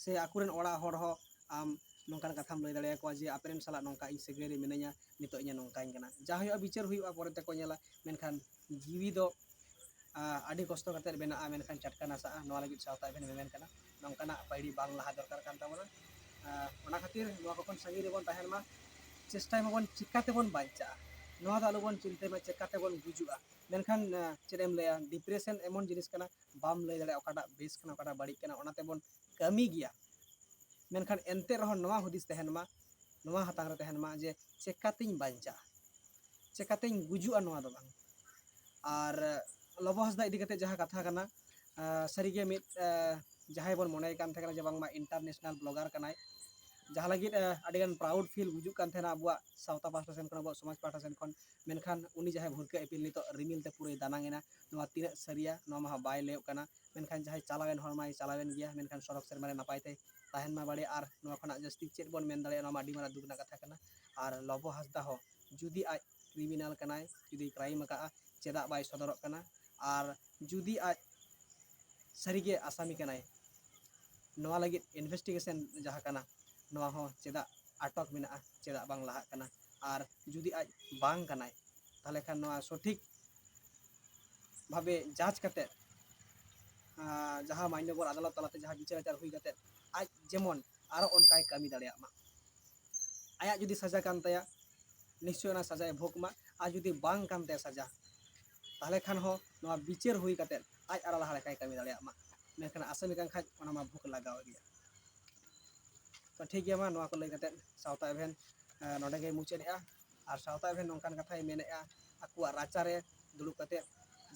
ᱥᱮ ᱟᱠᱚᱨᱮᱱ ᱚᱲᱟᱜ ᱦᱚᱲ ᱦᱚᱸ ᱟᱢ ᱱᱚᱝᱠᱟᱱ ᱠᱟᱛᱷᱟᱢ ᱞᱟᱹᱭ ᱫᱟᱲᱮᱭᱟᱠᱚᱣᱟ ᱡᱮ ᱟᱯᱮᱨᱮᱱ ᱥᱟᱞᱟᱜ ᱱᱚᱝᱠᱟ ᱤᱧ ᱥᱟᱹᱜᱟᱹᱭ ᱨᱮ ᱢᱤᱱᱟᱹᱧᱟ, ᱱᱤᱛᱚᱜ ᱤᱧᱮ ᱱᱚᱝᱠᱟᱧ ᱠᱟᱱᱟ᱾ ᱡᱟ ᱦᱩᱭᱩᱜᱼᱟ ᱵᱤᱪᱟᱹᱨ ᱦᱩᱭᱩᱜᱼᱟ, ᱯᱚᱨᱮ ᱛᱮᱠᱚ ᱧᱮᱞᱟ, ᱢᱮᱱᱠᱷᱟᱱ ᱡᱤᱣᱤ ᱫᱚ, ᱟᱸ, ᱟᱹᱰᱤ ᱠᱚᱥᱴᱚ ᱠᱟᱛᱮᱫ ᱵᱮᱱᱟᱜᱼᱟ, ᱢᱮᱱᱠᱷᱟᱱ ᱪᱟᱴᱠᱟ ᱱᱟᱥᱟᱜᱼᱟ᱾ ᱱᱚᱣᱟ ᱞᱟᱹᱜᱤᱫ ᱥᱟᱶᱛᱟ ᱮᱵᱷᱮᱱ ᱢᱮᱢᱮᱱ ᱠᱟᱱᱟ, ᱱᱚᱝᱠᱟᱱᱟᱜ ᱯᱟᱹᱭᱲᱤ ᱵᱟᱝ ᱞᱟᱦᱟ ᱫᱚᱨᱠᱟᱨ ᱠᱟᱱ ᱛᱟᱵᱚᱱᱟ᱾ ᱟᱸ, ᱚᱱᱟ ᱠᱷᱟᱹᱛᱤᱨ ᱱᱚᱣᱟ ᱠᱚ ᱠᱷᱚᱱ ᱥᱟᱺᱜᱤᱧ ᱨᱮᱵᱚᱱ ᱛᱟᱦᱮᱱ ᱢᱟ, ᱪᱮᱥᱴᱟᱭ ᱢᱟᱵᱚᱱ ᱪᱤᱠᱟᱹ ᱛᱮᱵᱚᱱ ᱵᱟᱧᱪᱟᱜᱼᱟ᱾ ᱱᱚᱣᱟ ᱫᱚ ᱟᱞᱚᱵᱚᱱ ᱪᱤᱱᱛᱟᱹᱭ ᱢᱟ ᱪᱤᱠᱟᱹ ᱛᱮᱵᱚᱱ ᱜᱩᱡᱩᱜᱼᱟ᱾ ᱢᱮᱱᱠᱷᱟᱱ, ᱟᱸ, ᱪᱮᱫ ᱮᱢ ᱞᱟᱹᱭᱟ, ᱰᱤᱯᱨᱮᱥᱚᱱ ᱮᱢᱚᱱ ᱡᱤᱱᱤᱥ ᱠᱟᱱᱟ, ᱵᱟᱢ ᱞᱟᱹᱭ ᱫᱟᱲᱮᱭᱟᱜᱼᱟ ᱚᱠᱟᱴᱟᱜ ᱵᱮᱥ ᱠᱟᱱᱟ, ᱚᱠᱟᱴᱟᱜ ᱵᱟᱹᱲᱤᱡ ᱠᱟᱱᱟ, ᱚᱱᱟ ᱛᱮᱵᱚᱱ ᱠᱟᱹᱢᱤ ᱜᱮᱭᱟ᱾ ᱢᱮᱱᱠᱷᱟᱱ ᱮᱱᱛᱮ ᱨᱮᱦᱚᱸ ᱱᱚᱣᱟ ᱦᱩᱫᱤᱥ ᱛᱟᱦᱮᱱ ᱢᱟ, ᱱᱚᱣᱟ ᱦᱟᱛᱟᱝ ᱨᱮ ᱛᱟᱦᱮᱱ ᱢᱟ ᱡᱮ ᱪᱮᱠᱟᱛᱤᱧ ᱵᱟᱧᱪᱟᱜᱼᱟ, ᱪᱮᱠᱟᱛᱤᱧ ᱜᱩᱡᱩᱜᱼᱟ, ᱱᱚᱣᱟ ᱫᱚ ᱵᱟᱝ᱾ ᱟᱨ ᱞᱚᱵᱚ ᱦᱟᱸᱥᱫᱟ ᱤᱫᱤ ᱠᱟᱛᱮ ᱡᱟᱦᱟᱸ ᱠᱟᱛᱷᱟ ᱠᱟᱱᱟ, ᱟᱸ, ᱥᱟᱹᱨᱤᱜᱮ ᱢᱤᱫ, ᱟᱸ, ᱡᱟᱦᱟᱸᱭ ᱵᱚᱱ ᱢᱚᱱᱮᱭ ᱠᱟᱱ ᱛᱟᱦᱮᱸ ᱠᱟᱱᱟ ᱡᱮ ᱵᱟᱝᱢᱟ international blogger ᱠᱟᱱᱟᱭ, ᱡᱟᱦᱟᱸ ᱞᱟᱹᱜᱤᱫ, ᱟᱸ, ᱟᱹᱰᱤᱜᱟᱱ proud feel ᱵᱩᱡᱩᱜ ᱠᱟᱱ ᱛᱟᱦᱮᱱᱟ ᱟᱵᱚᱣᱟᱜ ᱥᱟᱶᱛᱟ ᱯᱟᱦᱴᱟ ᱥᱮᱱ ᱠᱷᱚᱱ, ᱟᱵᱚᱣᱟᱜ ᱥᱚᱢᱟᱡᱽ ᱯᱟᱦᱴᱟ ᱥᱮᱱ ᱠᱷᱚᱱ᱾ ᱢᱮᱱᱠᱷᱟᱱ ᱩᱱᱤ ᱡᱟᱦᱟᱸᱭ ᱵᱷᱩᱨᱠᱟᱹ ᱤᱯᱤᱞ ᱱᱤᱛᱚᱜ ᱨᱤᱢᱤᱞ ᱛᱮ ᱯᱩᱨᱟᱹᱭ ᱫᱟᱱᱟᱝ ᱮᱱᱟ, ᱱᱚᱣᱟ ᱛᱤᱱᱟᱹᱜ ᱥᱟᱹᱨᱤᱭᱟ, ᱱᱚᱣᱟ ᱢᱟ ᱵᱟᱭ ᱞᱟᱹᱭᱚᱜ ᱠᱟᱱᱟ᱾ ᱢᱮᱱᱠᱷᱟᱱ ᱡᱟᱦᱟᱸᱭ ᱪᱟᱞᱟᱣᱮᱱ ᱦᱚᱲ ᱢᱟᱭ ᱪᱟᱞᱟᱣᱮᱱ ᱜᱮᱭᱟ, ᱢᱮᱱᱠᱷᱟᱱ ᱥᱚᱲᱚᱠ ᱥᱮᱨᱢᱟ ᱨᱮ ᱱᱟᱯᱟᱭ ᱛᱮ ᱛᱟᱦᱮᱱ ᱢᱟ ᱵᱟᱲᱮ᱾ ᱟᱨ ᱱᱚᱣᱟ ᱠᱷᱚᱱᱟᱜ ᱡᱟᱹᱥᱛᱤ ᱪᱮᱫ ᱵᱚᱱ ᱢᱮᱱ ᱫᱟᱲᱮᱭᱟᱜᱼᱟ, ᱱᱚᱣᱟ ᱢᱟ ᱟᱹᱰᱤ ᱢᱟᱨᱟᱝ ᱫᱩᱠ ᱨᱮᱱᱟᱜ ᱠᱟᱛᱷᱟ ᱠᱟᱱᱟ᱾ ᱟᱨ ᱞᱚᱵᱚ ᱦᱟᱸᱥᱫᱟ ᱦᱚᱸ ᱡᱩᱫᱤ ᱟᱡ criminal ᱠᱟᱱᱟᱭ, ᱡᱩᱫᱤ crime ᱟᱠᱟᱫᱼᱟ, ᱪᱮᱫᱟᱜ ᱵᱟᱭ ᱥᱚᱫᱚᱨᱚᱜ ᱠᱟᱱᱟ? ᱟᱨ ᱡᱩᱫᱤ ᱟᱡ ᱥᱟᱹᱨᱤᱜᱮ ᱟᱥᱟᱢᱤ ᱠᱟᱱᱟᱭ, ᱱᱚᱣᱟ ᱞᱟᱹᱜᱤᱫ investigation ᱡᱟᱦᱟᱸ ᱠᱟᱱᱟ, ᱱᱚᱣᱟ ᱦᱚᱸ ᱪᱮᱫᱟᱜ ᱟᱴᱚᱠ ᱢᱮᱱᱟᱜᱼᱟ, ᱪᱮᱫᱟᱜ ᱵᱟᱝ ᱞᱟᱦᱟᱜ ᱠᱟᱱᱟ? ᱟᱨ ᱡᱩᱫᱤ ᱟᱡ ᱵᱟᱝ ᱠᱟᱱᱟᱭ, ᱛᱟᱦᱚᱞᱮ ᱠᱷᱟᱱ ᱱᱚᱣᱟ ᱥᱚᱴᱷᱤᱠ ᱵᱷᱟᱵᱮ ᱡᱟᱡᱽ ᱠᱟᱛᱮᱫ, ᱟᱸ, ᱡᱟᱦᱟᱸ ᱢᱟᱱᱭᱚᱵᱚᱨ ᱟᱫᱟᱞᱚᱛ ᱛᱟᱞᱟᱛᱮ ᱡᱟᱦᱟᱸ ᱵᱤᱪᱟᱹᱨ ᱟᱪᱟᱨ ᱦᱩᱭ ᱠᱟᱛᱮᱫ, ᱟᱡ ᱡᱮᱢᱚᱱ ᱟᱨᱚ ᱚᱱᱠᱟᱭ ᱠᱟᱹᱢᱤ ᱫᱟᱲᱮᱭᱟᱜ ᱢᱟ᱾ ᱟᱭᱟᱜ ᱡᱩᱫᱤ ᱥᱟᱡᱟ ᱠᱟᱱ ᱛᱟᱭᱟ, ᱱᱤᱥᱪᱚᱭ ᱚᱱᱟ ᱥᱟᱡᱟᱭ ᱵᱷᱳᱜᱽ ᱢᱟ᱾ ᱟᱨ ᱡᱩᱫᱤ ᱵᱟᱝ ᱠᱟᱱ ᱛᱟᱭᱟ ᱥᱟᱡᱟ, ᱛᱟᱦᱚᱞᱮ ᱠᱷᱟᱱ ᱦᱚᱸ ᱱᱚᱣᱟ ᱵᱤᱪᱟᱹᱨ ᱦᱩᱭ ᱠᱟᱛᱮᱫ ᱟᱡ ᱟᱨᱚ ᱞᱟᱦᱟ ᱞᱮᱠᱟᱭ ᱠᱟᱹᱢᱤ ᱫᱟᱲᱮᱭᱟᱜ ᱢᱟ᱾ ᱢᱮᱱᱠᱷᱟᱱ ᱟᱥᱟᱢᱤ ᱠᱟᱱ ᱠᱷᱟᱡ ᱚᱱᱟ ᱢᱟ ᱵᱷᱳᱜᱽ ᱞᱟᱜᱟᱣ ᱜᱮᱭᱟ᱾ ᱛᱚ ᱴᱷᱤᱠ ᱜᱮᱭᱟ, ᱢᱟ ᱱᱚᱣᱟ ᱠᱚ ᱞᱟᱹᱭ ᱠᱟᱛᱮᱫ ᱥᱟᱶᱛᱟ ᱮᱵᱷᱮᱱ, ᱮᱸ, ᱱᱚᱰᱮ ᱜᱮ ᱢᱩᱪᱟᱹᱫ ᱮᱜᱼᱟ᱾ ᱟᱨ ᱥᱟᱶᱛᱟ ᱮᱵᱷᱮᱱ ᱱᱚᱝᱠᱟᱱ ᱠᱟᱛᱷᱟᱭ ᱢᱮᱱᱮᱫᱼᱟ ᱟᱠᱚᱣᱟᱜ ᱨᱟᱪᱟᱨᱮ ᱫᱩᱲᱩᱵ ᱠᱟᱛᱮᱫ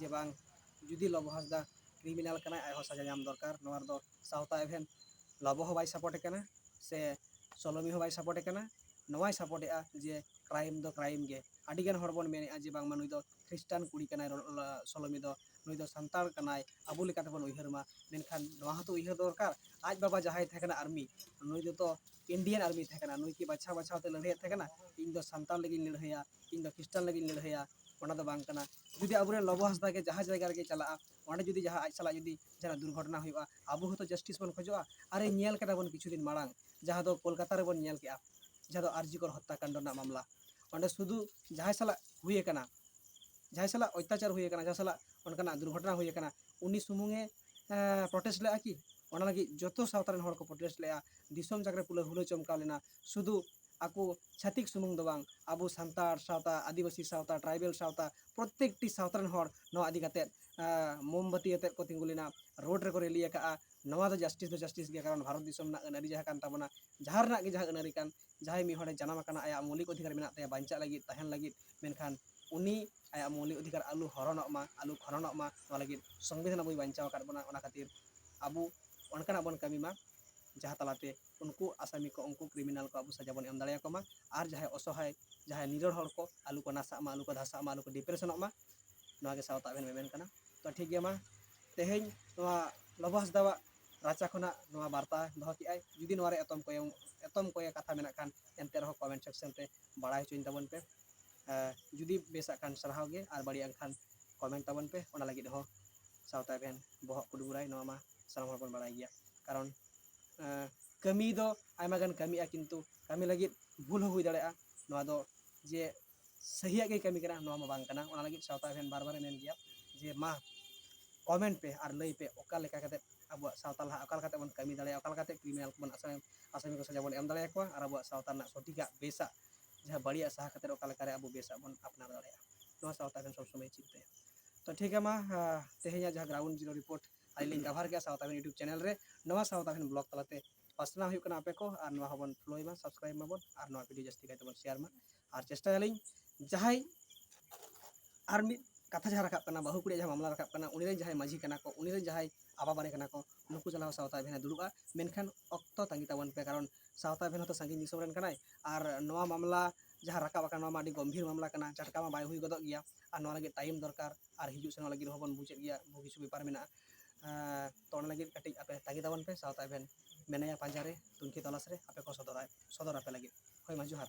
ᱡᱮ ᱵᱟᱝ, ᱡᱩᱫᱤ ᱞᱚᱵᱚ ᱦᱟᱸᱥᱫᱟ criminal ᱠᱟᱱᱟᱭ, ᱟᱡ ᱦᱚᱸ ᱥᱟᱡᱟ ᱧᱟᱢ ᱫᱚᱨᱠᱟᱨ᱾ ᱱᱚᱣᱟ ᱨᱮᱫᱚ ᱥᱟᱶᱛᱟ ᱮᱵᱷᱮᱱ ᱞᱚᱵᱚ ᱦᱚᱸ ᱵᱟᱭ support ᱮ ᱠᱟᱱᱟ, ᱥᱮ ᱥᱚᱞᱚᱢᱤ ᱦᱚᱸ ᱵᱟᱭ support ᱮ ᱠᱟᱱᱟ᱾ ᱱᱚᱣᱟᱭ support ᱮᱜᱼᱟ ᱡᱮ crime ᱫᱚ crime ᱜᱮ᱾ ᱟᱹᱰᱤᱜᱟᱱ ᱦᱚᱲ ᱵᱚᱱ ᱢᱮᱱᱮᱫᱼᱟ ᱡᱮ ᱵᱟᱝᱢᱟ ᱱᱩᱭ ᱫᱚ ᱠᱷᱨᱤᱥᱴᱟᱱ ᱠᱩᱲᱤ ᱠᱟᱱᱟᱭ, ᱨᱚ-, ᱞᱟ-, ᱥᱚᱞᱚᱢᱤ ᱫᱚ, ᱱᱩᱭ ᱫᱚ ᱥᱟᱱᱛᱟᱲ ᱠᱟᱱᱟᱭ, ᱟᱵᱚ ᱞᱮᱠᱟ ᱛᱮᱵᱚᱱ ᱩᱭᱦᱟᱹᱨ ᱢᱟ᱾ ᱢᱮᱱᱠᱷᱟᱱ ᱱᱚᱣᱟ ᱦᱚᱸᱛᱚ ᱩᱭᱦᱟᱹᱨ ᱫᱚᱨᱠᱟᱨ, ᱟᱡ ᱵᱟᱵᱟ ᱡᱟᱦᱟᱸᱭ ᱛᱟᱦᱮᱸ ᱠᱟᱱᱟ army, ᱱᱩᱭ ᱫᱚ ᱛᱚ Indian army ᱛᱟᱦᱮᱸ ᱠᱟᱱᱟ᱾ ᱱᱩᱭ ᱠᱤ ᱵᱟᱪᱷᱟᱣ ᱵᱟᱪᱷᱟᱣ ᱛᱮ ᱞᱟᱹᱲᱦᱟᱹᱭᱮᱫ ᱛᱟᱦᱮᱸ ᱠᱟᱱᱟ, ᱤᱧ ᱫᱚ ᱥᱟᱱᱛᱟᱲ ᱞᱟᱹᱜᱤᱫ ᱤᱧ ᱞᱟᱹᱲᱦᱟᱹᱭᱟ, ᱤᱧ ᱫᱚ ᱠᱷᱨᱤᱥᱴᱟᱱ ᱞᱟᱹᱜᱤᱫ ᱤᱧ ᱞᱟᱹᱲᱦᱟᱹᱭᱟ? ᱚᱱᱟ ᱫᱚ ᱵᱟᱝ ᱠᱟᱱᱟ᱾ ᱡᱩᱫᱤ ᱟᱵᱚᱨᱮᱱ ᱞᱚᱵᱚ ᱦᱟᱸᱥᱫᱟ ᱜᱮ ᱡᱟᱦᱟᱸ ᱡᱟᱭᱜᱟ ᱨᱮᱜᱮ ᱪᱟᱞᱟᱜᱼᱟ, ᱚᱸᱰᱮ ᱡᱩᱫᱤ ᱡᱟᱦᱟᱸ ᱟᱡ ᱥᱟᱞᱟᱜ ᱡᱩᱫᱤ ᱡᱟᱦᱟᱱᱟᱜ ᱫᱩᱨᱜᱷᱚᱴᱚᱱᱟ ᱦᱩᱭᱩᱜᱼᱟ, ᱟᱵᱚ ᱦᱚᱸᱛᱚ justice ᱵᱚᱱ ᱠᱷᱚᱡᱚᱜᱼᱟ᱾ ᱟᱨᱮ ᱧᱮᱞ ᱠᱮᱫᱟ ᱵᱚᱱ ᱠᱤᱪᱷᱩ ᱫᱤᱱ ᱢᱟᱲᱟᱝ, ᱡᱟᱦᱟᱸ ᱫᱚ ᱠᱳᱞᱠᱟᱛᱟ ᱨᱮᱵᱚᱱ ᱧᱮᱞ ᱠᱮᱜᱼᱟ, ᱡᱟᱦᱟᱸ ᱫᱚ ᱟᱨ ᱡᱤ ᱠᱚᱨ ᱦᱚᱛᱛᱟ ᱠᱟᱱᱰ ᱨᱮᱱᱟᱜ ᱢᱟᱢᱞᱟ᱾ ᱚᱸᱰᱮ ᱥᱩᱫᱷᱩ ᱡᱟᱦᱟᱸᱭ ᱥᱟᱞᱟᱜ ᱦᱩᱭ ᱟᱠᱟᱱᱟ, ᱡᱟᱦᱟᱸᱭ ᱥᱟᱞᱟᱜ ᱚᱛᱛᱟᱪᱟᱨ ᱦᱩᱭ ᱟᱠᱟᱱᱟ, ᱡᱟᱦᱟᱸᱭ ᱥᱟᱞᱟᱜ ᱚᱱᱠᱟᱱᱟᱜ ᱫᱩᱨᱜᱷᱚᱴᱚᱱᱟ ᱦᱩᱭ ᱟᱠᱟᱱᱟ, ᱩᱱᱤ ᱥᱩᱢᱩᱝ ᱮ, ᱮᱸ, protest ᱞᱮᱜᱼᱟ ᱠᱤ? ᱚᱱᱟ ᱞᱟᱹᱜᱤᱫ ᱡᱚᱛᱚ ᱥᱟᱶᱛᱟ ᱨᱮᱱ ᱦᱚᱲ ᱠᱚ protest ᱞᱮᱜᱼᱟ᱾ ᱫᱤᱥᱚᱢ ᱡᱟᱠ ᱨᱮ ᱯᱩᱨᱟᱹ ᱦᱩᱞᱟᱹ ᱪᱚᱢᱠᱟᱣ ᱞᱮᱱᱟ᱾ ᱥᱩᱫᱷᱩ ᱟᱠᱚ ᱪᱷᱟᱹᱛᱤᱠ ᱥᱩᱢᱩᱝ ᱫᱚ ᱵᱟᱝ, ᱟᱵᱚ ᱥᱟᱱᱛᱟᱲ ᱥᱟᱶᱛᱟ, ᱟᱹᱫᱤᱵᱟᱹᱥᱤ ᱥᱟᱶᱛᱟ, tribal ᱥᱟᱶᱛᱟ, ᱯᱨᱚᱛᱮᱠᱴᱤ ᱥᱟᱶᱛᱟ ᱨᱮᱱ ᱦᱚᱲ ᱱᱚᱣᱟ ᱤᱫᱤ ᱠᱟᱛᱮᱫ ᱢᱳᱢᱵᱟᱛᱤ ᱟᱛᱮᱫ ᱠᱚ ᱛᱤᱸᱜᱩ ᱞᱮᱱᱟ, ᱨᱳᱰ ᱨᱮᱠᱚ ᱨᱮᱞᱤ ᱟᱠᱟᱫᱼᱟ᱾ ᱱᱚᱣᱟ ᱫᱚ ᱡᱟᱥᱴᱤᱥ ᱫᱚ ᱡᱟᱥᱴᱤᱥ ᱜᱮᱭᱟ, ᱠᱟᱨᱚᱱ ᱵᱷᱟᱨᱚᱛ ᱫᱤᱥᱚᱢ ᱨᱮᱱᱟᱜ ᱟᱹᱱ ᱟᱹᱨᱤ ᱡᱟᱦᱟᱸ ᱠᱟᱱ ᱛᱟᱵᱚᱱᱟ, ᱡᱟᱦᱟᱸ ᱨᱮᱱᱟᱜ ᱜᱮ ᱡᱟᱦᱟᱸ ᱟᱹᱱ ᱟᱹᱨᱤ ᱠᱟᱱ, ᱡᱟᱦᱟᱸᱭ ᱢᱤᱫ ᱦᱚᱲᱮ ᱡᱟᱱᱟᱢ ᱟᱠᱟᱱᱟ, ᱟᱭᱟᱜ ᱢᱳᱣᱞᱤᱠ ᱚᱫᱷᱤᱠᱟᱨ ᱢᱮᱱᱟᱜ ᱛᱟᱭᱟ ᱵᱟᱧᱪᱟᱜ ᱞᱟᱹᱜᱤᱫ, ᱛᱟᱦᱮᱱ ᱞᱟᱹᱜᱤᱫ, ᱢᱮᱱᱠᱷᱟᱱ ᱩᱱᱤ ᱟᱭᱟᱜ ᱢᱳᱣᱞᱤᱠ ᱚᱫᱷᱤᱠᱟᱨ ᱟᱞᱚ ᱦᱚᱨᱚᱱᱚᱜ ᱢᱟ, ᱟᱞᱚ ᱠᱷᱚᱱᱚᱱᱚᱜ ᱢᱟ, ᱱᱚᱣᱟ ᱞᱟᱹᱜᱤᱫ ᱥᱚᱝᱵᱤᱫᱷᱟᱱ ᱟᱵᱚᱭ ᱵᱟᱧᱪᱟᱣ ᱟᱠᱟᱫ ᱵᱚᱱᱟ᱾ ᱚᱱᱟ ᱠᱷᱟᱹᱛᱤᱨ ᱟᱵᱚ ᱚᱱᱠᱟᱱᱟᱜ ᱵᱚᱱ ᱠᱟᱹᱢᱤ ᱢᱟ, ᱡᱟᱦᱟᱸ ᱛᱟᱞᱟᱛᱮ ᱩᱱᱠᱩ ᱟᱥᱟᱢᱤ ᱠᱚ, ᱩᱱᱠᱩ ᱠᱨᱤᱢᱤᱱᱟᱞ ᱠᱚ ᱟᱵᱚ ᱥᱟᱡᱟ ᱵᱚᱱ ᱮᱢ ᱫᱟᱲᱮᱭᱟᱠᱚ ᱢᱟ, ᱟᱨ ᱡᱟᱦᱟᱸᱭ ᱚᱥᱚᱦᱟᱭ, ᱡᱟᱦᱟᱸᱭ ᱱᱤᱨᱚᱲ ᱦᱚᱲ ᱠᱚ ᱟᱞᱚ ᱠᱚ ᱱᱟᱥᱟᱜ ᱢᱟ, ᱟᱞᱚ ᱠᱚ ᱫᱷᱟᱥᱟᱜ ᱢᱟ, ᱟᱞᱚ ᱠᱚ ᱰᱤᱯᱨᱮᱥᱚᱱᱚᱜ ᱢᱟ᱾ ᱱᱚᱣᱟ ᱜᱮ ᱥᱟᱶᱛᱟ ᱟᱵᱷᱮᱱ ᱢᱮᱢᱮᱱ ᱠᱟᱱᱟ᱾ ᱛᱚ ᱴᱷᱤᱠ ᱜᱮᱭᱟ, ᱢᱟ ᱛᱮᱦᱮᱧ ᱱᱚᱣᱟ ᱞᱚᱵᱚ ᱦᱟᱸᱥᱫᱟᱣᱟᱜ ᱨᱟᱪᱟ ᱠᱷᱚᱱᱟᱜ ᱱᱚᱣᱟ ᱵᱟᱨᱛᱟ ᱫᱚᱦᱚ ᱠᱮᱜᱼᱟᱭ᱾ ᱡᱩᱫᱤ ᱱᱚᱣᱟ ᱨᱮ ᱮᱛᱚᱢ ᱠᱚᱭᱮ, ᱮᱛᱚᱢ ᱠᱚᱭᱮ ᱠᱟᱛᱷᱟ ᱢᱮᱱᱟᱜ ᱠᱷᱟᱱ, ᱮᱱᱛᱮ ᱨᱮᱦᱚᱸ ᱠᱚᱢᱮᱱᱴ ᱥᱮᱠᱥᱚᱱ ᱨᱮ ᱵᱟᱲᱟᱭ ᱦᱚᱪᱚᱧ ᱛᱟᱵᱚᱱ ᱯᱮ᱾ ᱮ, ᱡᱩᱫᱤ ᱵᱮᱥᱟᱜ ᱠᱷᱟᱱ ᱥᱟᱨᱦᱟᱣ ᱜᱮ, ᱟᱨ ᱵᱟᱹᱲᱤᱡᱟᱜ ᱠᱷᱟᱱ ᱠᱚᱢᱮᱱᱴ ᱛᱟᱵᱚᱱ ᱯᱮ᱾ ᱚᱱᱟ ᱞᱟᱹᱜᱤᱫ ᱦᱚᱸ ᱥᱟᱶᱛᱟ ᱟᱵᱷᱮᱱ ᱵᱚᱦᱚᱜ ᱠᱚ ᱰᱩᱵᱩᱨᱟᱭ, ᱱᱚᱣᱟ ᱢᱟ ᱥᱟᱱᱟᱢ ᱦᱚᱲ ᱵᱚᱱ ᱵᱟᱲᱟᱭ ᱜᱮᱭᱟ᱾ ᱠᱟᱨᱚᱱ ᱮ, ᱠᱟᱹᱢᱤ ᱫᱚ ᱟᱭᱢᱟ ᱜᱟᱱ ᱠᱟᱹᱢᱤᱜᱼᱟ, ᱠᱤᱱᱛᱩ ᱠᱟᱹᱢᱤ ᱞᱟᱹᱜᱤᱫ ᱵᱷᱩᱞ ᱦᱚᱸ ᱦᱩᱭ ᱫᱟᱲᱮᱭᱟᱜᱼᱟ᱾ ᱱᱚᱣᱟ ᱫᱚ ᱡᱮ ᱥᱟᱹᱦᱤᱭᱟᱜ ᱜᱮ ᱠᱟᱹᱢᱤ ᱠᱟᱱᱟ, ᱱᱚᱣᱟ ᱢᱟ ᱵᱟᱝ ᱠᱟᱱᱟ᱾ ᱚᱱᱟ ᱞᱟᱹᱜᱤᱫ ᱥᱟᱶᱛᱟ ᱟᱵᱷᱮᱱ ᱵᱟᱨ ᱵᱟᱨᱮ ᱢᱮᱱ ᱜᱮᱭᱟ ᱡᱮ ᱢᱟ ᱠᱚᱢᱮᱱᱴ ᱯᱮ ᱟᱨ ᱞᱟᱹᱭ ᱯᱮ ᱚᱠᱟ ᱞᱮᱠᱟ ᱠᱟᱛᱮ ᱟᱵᱚᱣᱟᱜ ᱥᱟᱶᱛᱟ ᱞᱟᱦᱟ, ᱚᱠᱟ ᱞᱮᱠᱟᱛᱮ ᱵᱚᱱ ᱠᱟᱹᱢᱤ ᱫᱟᱲᱮᱭᱟᱜᱼᱟ, ᱚᱠᱟ ᱞᱮᱠᱟᱛᱮ ᱠᱨᱤᱢᱤᱱᱟᱞ ᱠᱚᱵᱚᱱ ᱟᱥᱟᱢᱤ, ᱟᱥᱟᱢᱤ ᱠᱚ ᱥᱟᱡᱟ ᱵᱚᱱ ᱮᱢ ᱫᱟᱲᱮᱭᱟᱠᱚᱣᱟ ᱟᱨ ᱟᱵᱚᱣᱟᱜ ᱥᱟᱶᱛᱟ ᱨᱮᱱᱟᱜ ᱥᱚᱴᱷᱤᱠᱟᱜ ᱵᱮᱥᱟᱜ ᱡᱟᱦᱟᱸ ᱵᱟᱹᱲᱤᱡᱟᱜ ᱥᱟᱦᱟ ᱠᱟᱛᱮ ᱚᱠᱟ ᱞᱮᱠᱟᱨᱮ ᱟᱵᱚ ᱵᱮᱥᱟᱜ ᱵᱚᱱ ᱟᱯᱱᱟᱨ ᱫᱟᱲᱮᱭᱟᱜᱼᱟ, ᱱᱚᱣᱟ ᱥᱟᱶᱛᱟ ᱟᱵᱷᱮᱱ ᱥᱚᱵ ᱥᱚᱢᱚᱭ ᱪᱤᱱᱛᱟᱹᱭᱟ᱾ ᱛᱚ ᱴᱷᱤᱠ ᱜᱮᱭᱟ, ᱢᱟ, ᱟ, ᱛᱮᱦᱮᱧᱟᱜ ᱡᱟᱦᱟᱸ ᱜᱨᱟᱣᱩᱱᱰ ᱡᱤᱨᱳ ᱨᱤᱯᱳᱨᱴ ᱟᱹᱞᱤᱧ ᱞᱤᱧ ᱠᱟᱵᱷᱟᱨ ᱠᱮᱜᱼᱟ ᱥᱟᱶᱛᱟ ᱟᱵᱷᱮᱱ YouTube ᱪᱮᱱᱮᱞ ᱨᱮ, ᱱᱚᱣᱟ ᱥᱟᱶᱛᱟ ᱟᱵᱷᱮᱱ ᱵᱞᱚᱜ ᱛᱟᱞᱟᱛᱮ ᱯᱟᱥᱱᱟᱣ ᱦᱩᱭᱩᱜ ᱠᱟᱱᱟ ᱟᱯᱮ ᱠᱚ, ᱟᱨ ᱱᱚᱣᱟ ᱦᱚᱸᱵᱚᱱ ᱯᱷᱚᱞᱳᱭ ᱢᱟ, ᱥᱟᱵᱥᱠᱨᱟᱭᱤᱵ ᱢᱟᱵᱚᱱ, ᱟᱨ ᱱᱚᱣᱟ ᱵᱷᱤᱰᱤᱭᱳ ᱡᱟᱹᱥᱛᱤ ᱠᱟᱭᱛᱮᱵᱚᱱ ᱥᱮᱭᱟᱨ ᱢᱟ᱾ ᱟᱨ ᱪᱮᱥᱴᱟᱭᱟᱞᱤᱧ ᱡᱟᱦᱟᱸᱭ ᱟᱨ ᱢᱤᱫ ᱠᱟᱛᱷᱟ ᱡᱟᱦᱟᱸ ᱨᱟᱠᱟᱵ ᱠᱟᱱᱟ, ᱵᱟᱹᱦᱩ ᱠᱩᱲᱤᱭᱟᱜ ᱡᱟᱦᱟᱸ ᱢᱟᱢᱞᱟ ᱨᱟᱠᱟᱵ ᱠᱟᱱᱟ, ᱩᱱᱤ ᱨᱮᱱ ᱡᱟᱦᱟᱸᱭ ᱢᱟᱹᱡᱷᱤ ᱠᱟᱱᱟ ᱠᱚ, ᱩᱱᱤ ᱨᱮᱱ ᱡᱟᱦᱟᱸᱭ ᱟᱵᱟ ᱵᱟᱨᱮ ᱠᱟᱱᱟ ᱠᱚ, ᱱᱩᱠᱩ ᱥᱟᱞᱟᱜ ᱦᱚᱸ ᱥᱟᱶᱛᱟ ᱟᱵᱷᱮᱱᱮ ᱫᱩᱲᱩᱵᱼᱟ᱾ ᱢᱮᱱᱠᱷᱟᱱ ᱚᱠᱛᱚ ᱛᱟᱺᱜᱤ ᱛᱟᱵᱚᱱ ᱯᱮ, ᱠᱟᱨᱚᱱ ᱥᱟᱶᱛᱟ ᱟᱵᱷᱮᱱ ᱦᱚᱸᱛᱚ ᱥᱟᱺᱜᱤᱧ ᱫᱤᱥᱚᱢ ᱨᱮᱱ ᱠᱟᱱᱟᱭ, ᱟᱨ ᱱᱚᱣᱟ ᱢᱟᱢᱞᱟ ᱡᱟᱦᱟᱸ ᱨᱟᱠᱟᱵ ᱟᱠᱟᱱᱟ, ᱱᱚᱣᱟ ᱢᱟ ᱟᱹᱰᱤ ᱜᱚᱢᱵᱷᱤᱨ ᱢᱟᱢᱞᱟ ᱠᱟᱱᱟ, ᱴᱟᱴᱠᱟ ᱢᱟ ᱵᱟᱭ ᱦᱩᱭ ᱜᱚᱫᱚᱜ ᱜᱮᱭᱟ, ᱟᱨ ᱱᱚᱣᱟ ᱞᱟᱹᱜᱤᱫ ᱴᱟᱭᱤᱢ ᱫᱚᱨᱠᱟᱨ, ᱟᱨ ᱦᱤᱡᱩᱜ ᱥᱮᱱᱚᱜ ᱞᱟᱹᱜᱤᱫ ᱦᱚᱸᱵᱚᱱ ᱵᱩᱡᱮᱫ ᱜᱮᱭᱟ, ᱵᱚᱦᱩ ᱠᱤᱪᱷᱩ ᱵᱮᱯᱟᱨ ᱢᱮᱱᱟᱜᱼᱟ᱾ ᱟᱸ, ᱛᱚ ᱚᱱᱟ ᱞᱟᱹᱜᱤᱫ ᱠᱟᱹᱴᱤᱡ ᱟᱯᱮ ᱛᱟᱺᱜᱤ ᱛᱟᱵᱚᱱ ᱯᱮ, ᱥᱟᱶᱛᱟ ᱟᱵᱷᱮᱱ ᱢᱮᱱᱟᱭᱟ ᱯᱟᱸᱡᱟ ᱨᱮ, ᱛᱩᱱᱠᱷᱤ ᱛᱚᱞᱟᱥ ᱨᱮ ᱟᱯᱮ ᱠᱚ ᱥᱚᱫᱚᱨᱟ, ᱥᱚᱫᱚᱨ ᱟᱯᱮ ᱞᱟᱹᱜᱤᱫ᱾ ᱦᱳᱭ ᱢᱟ, ᱡᱚᱦᱟᱨ᱾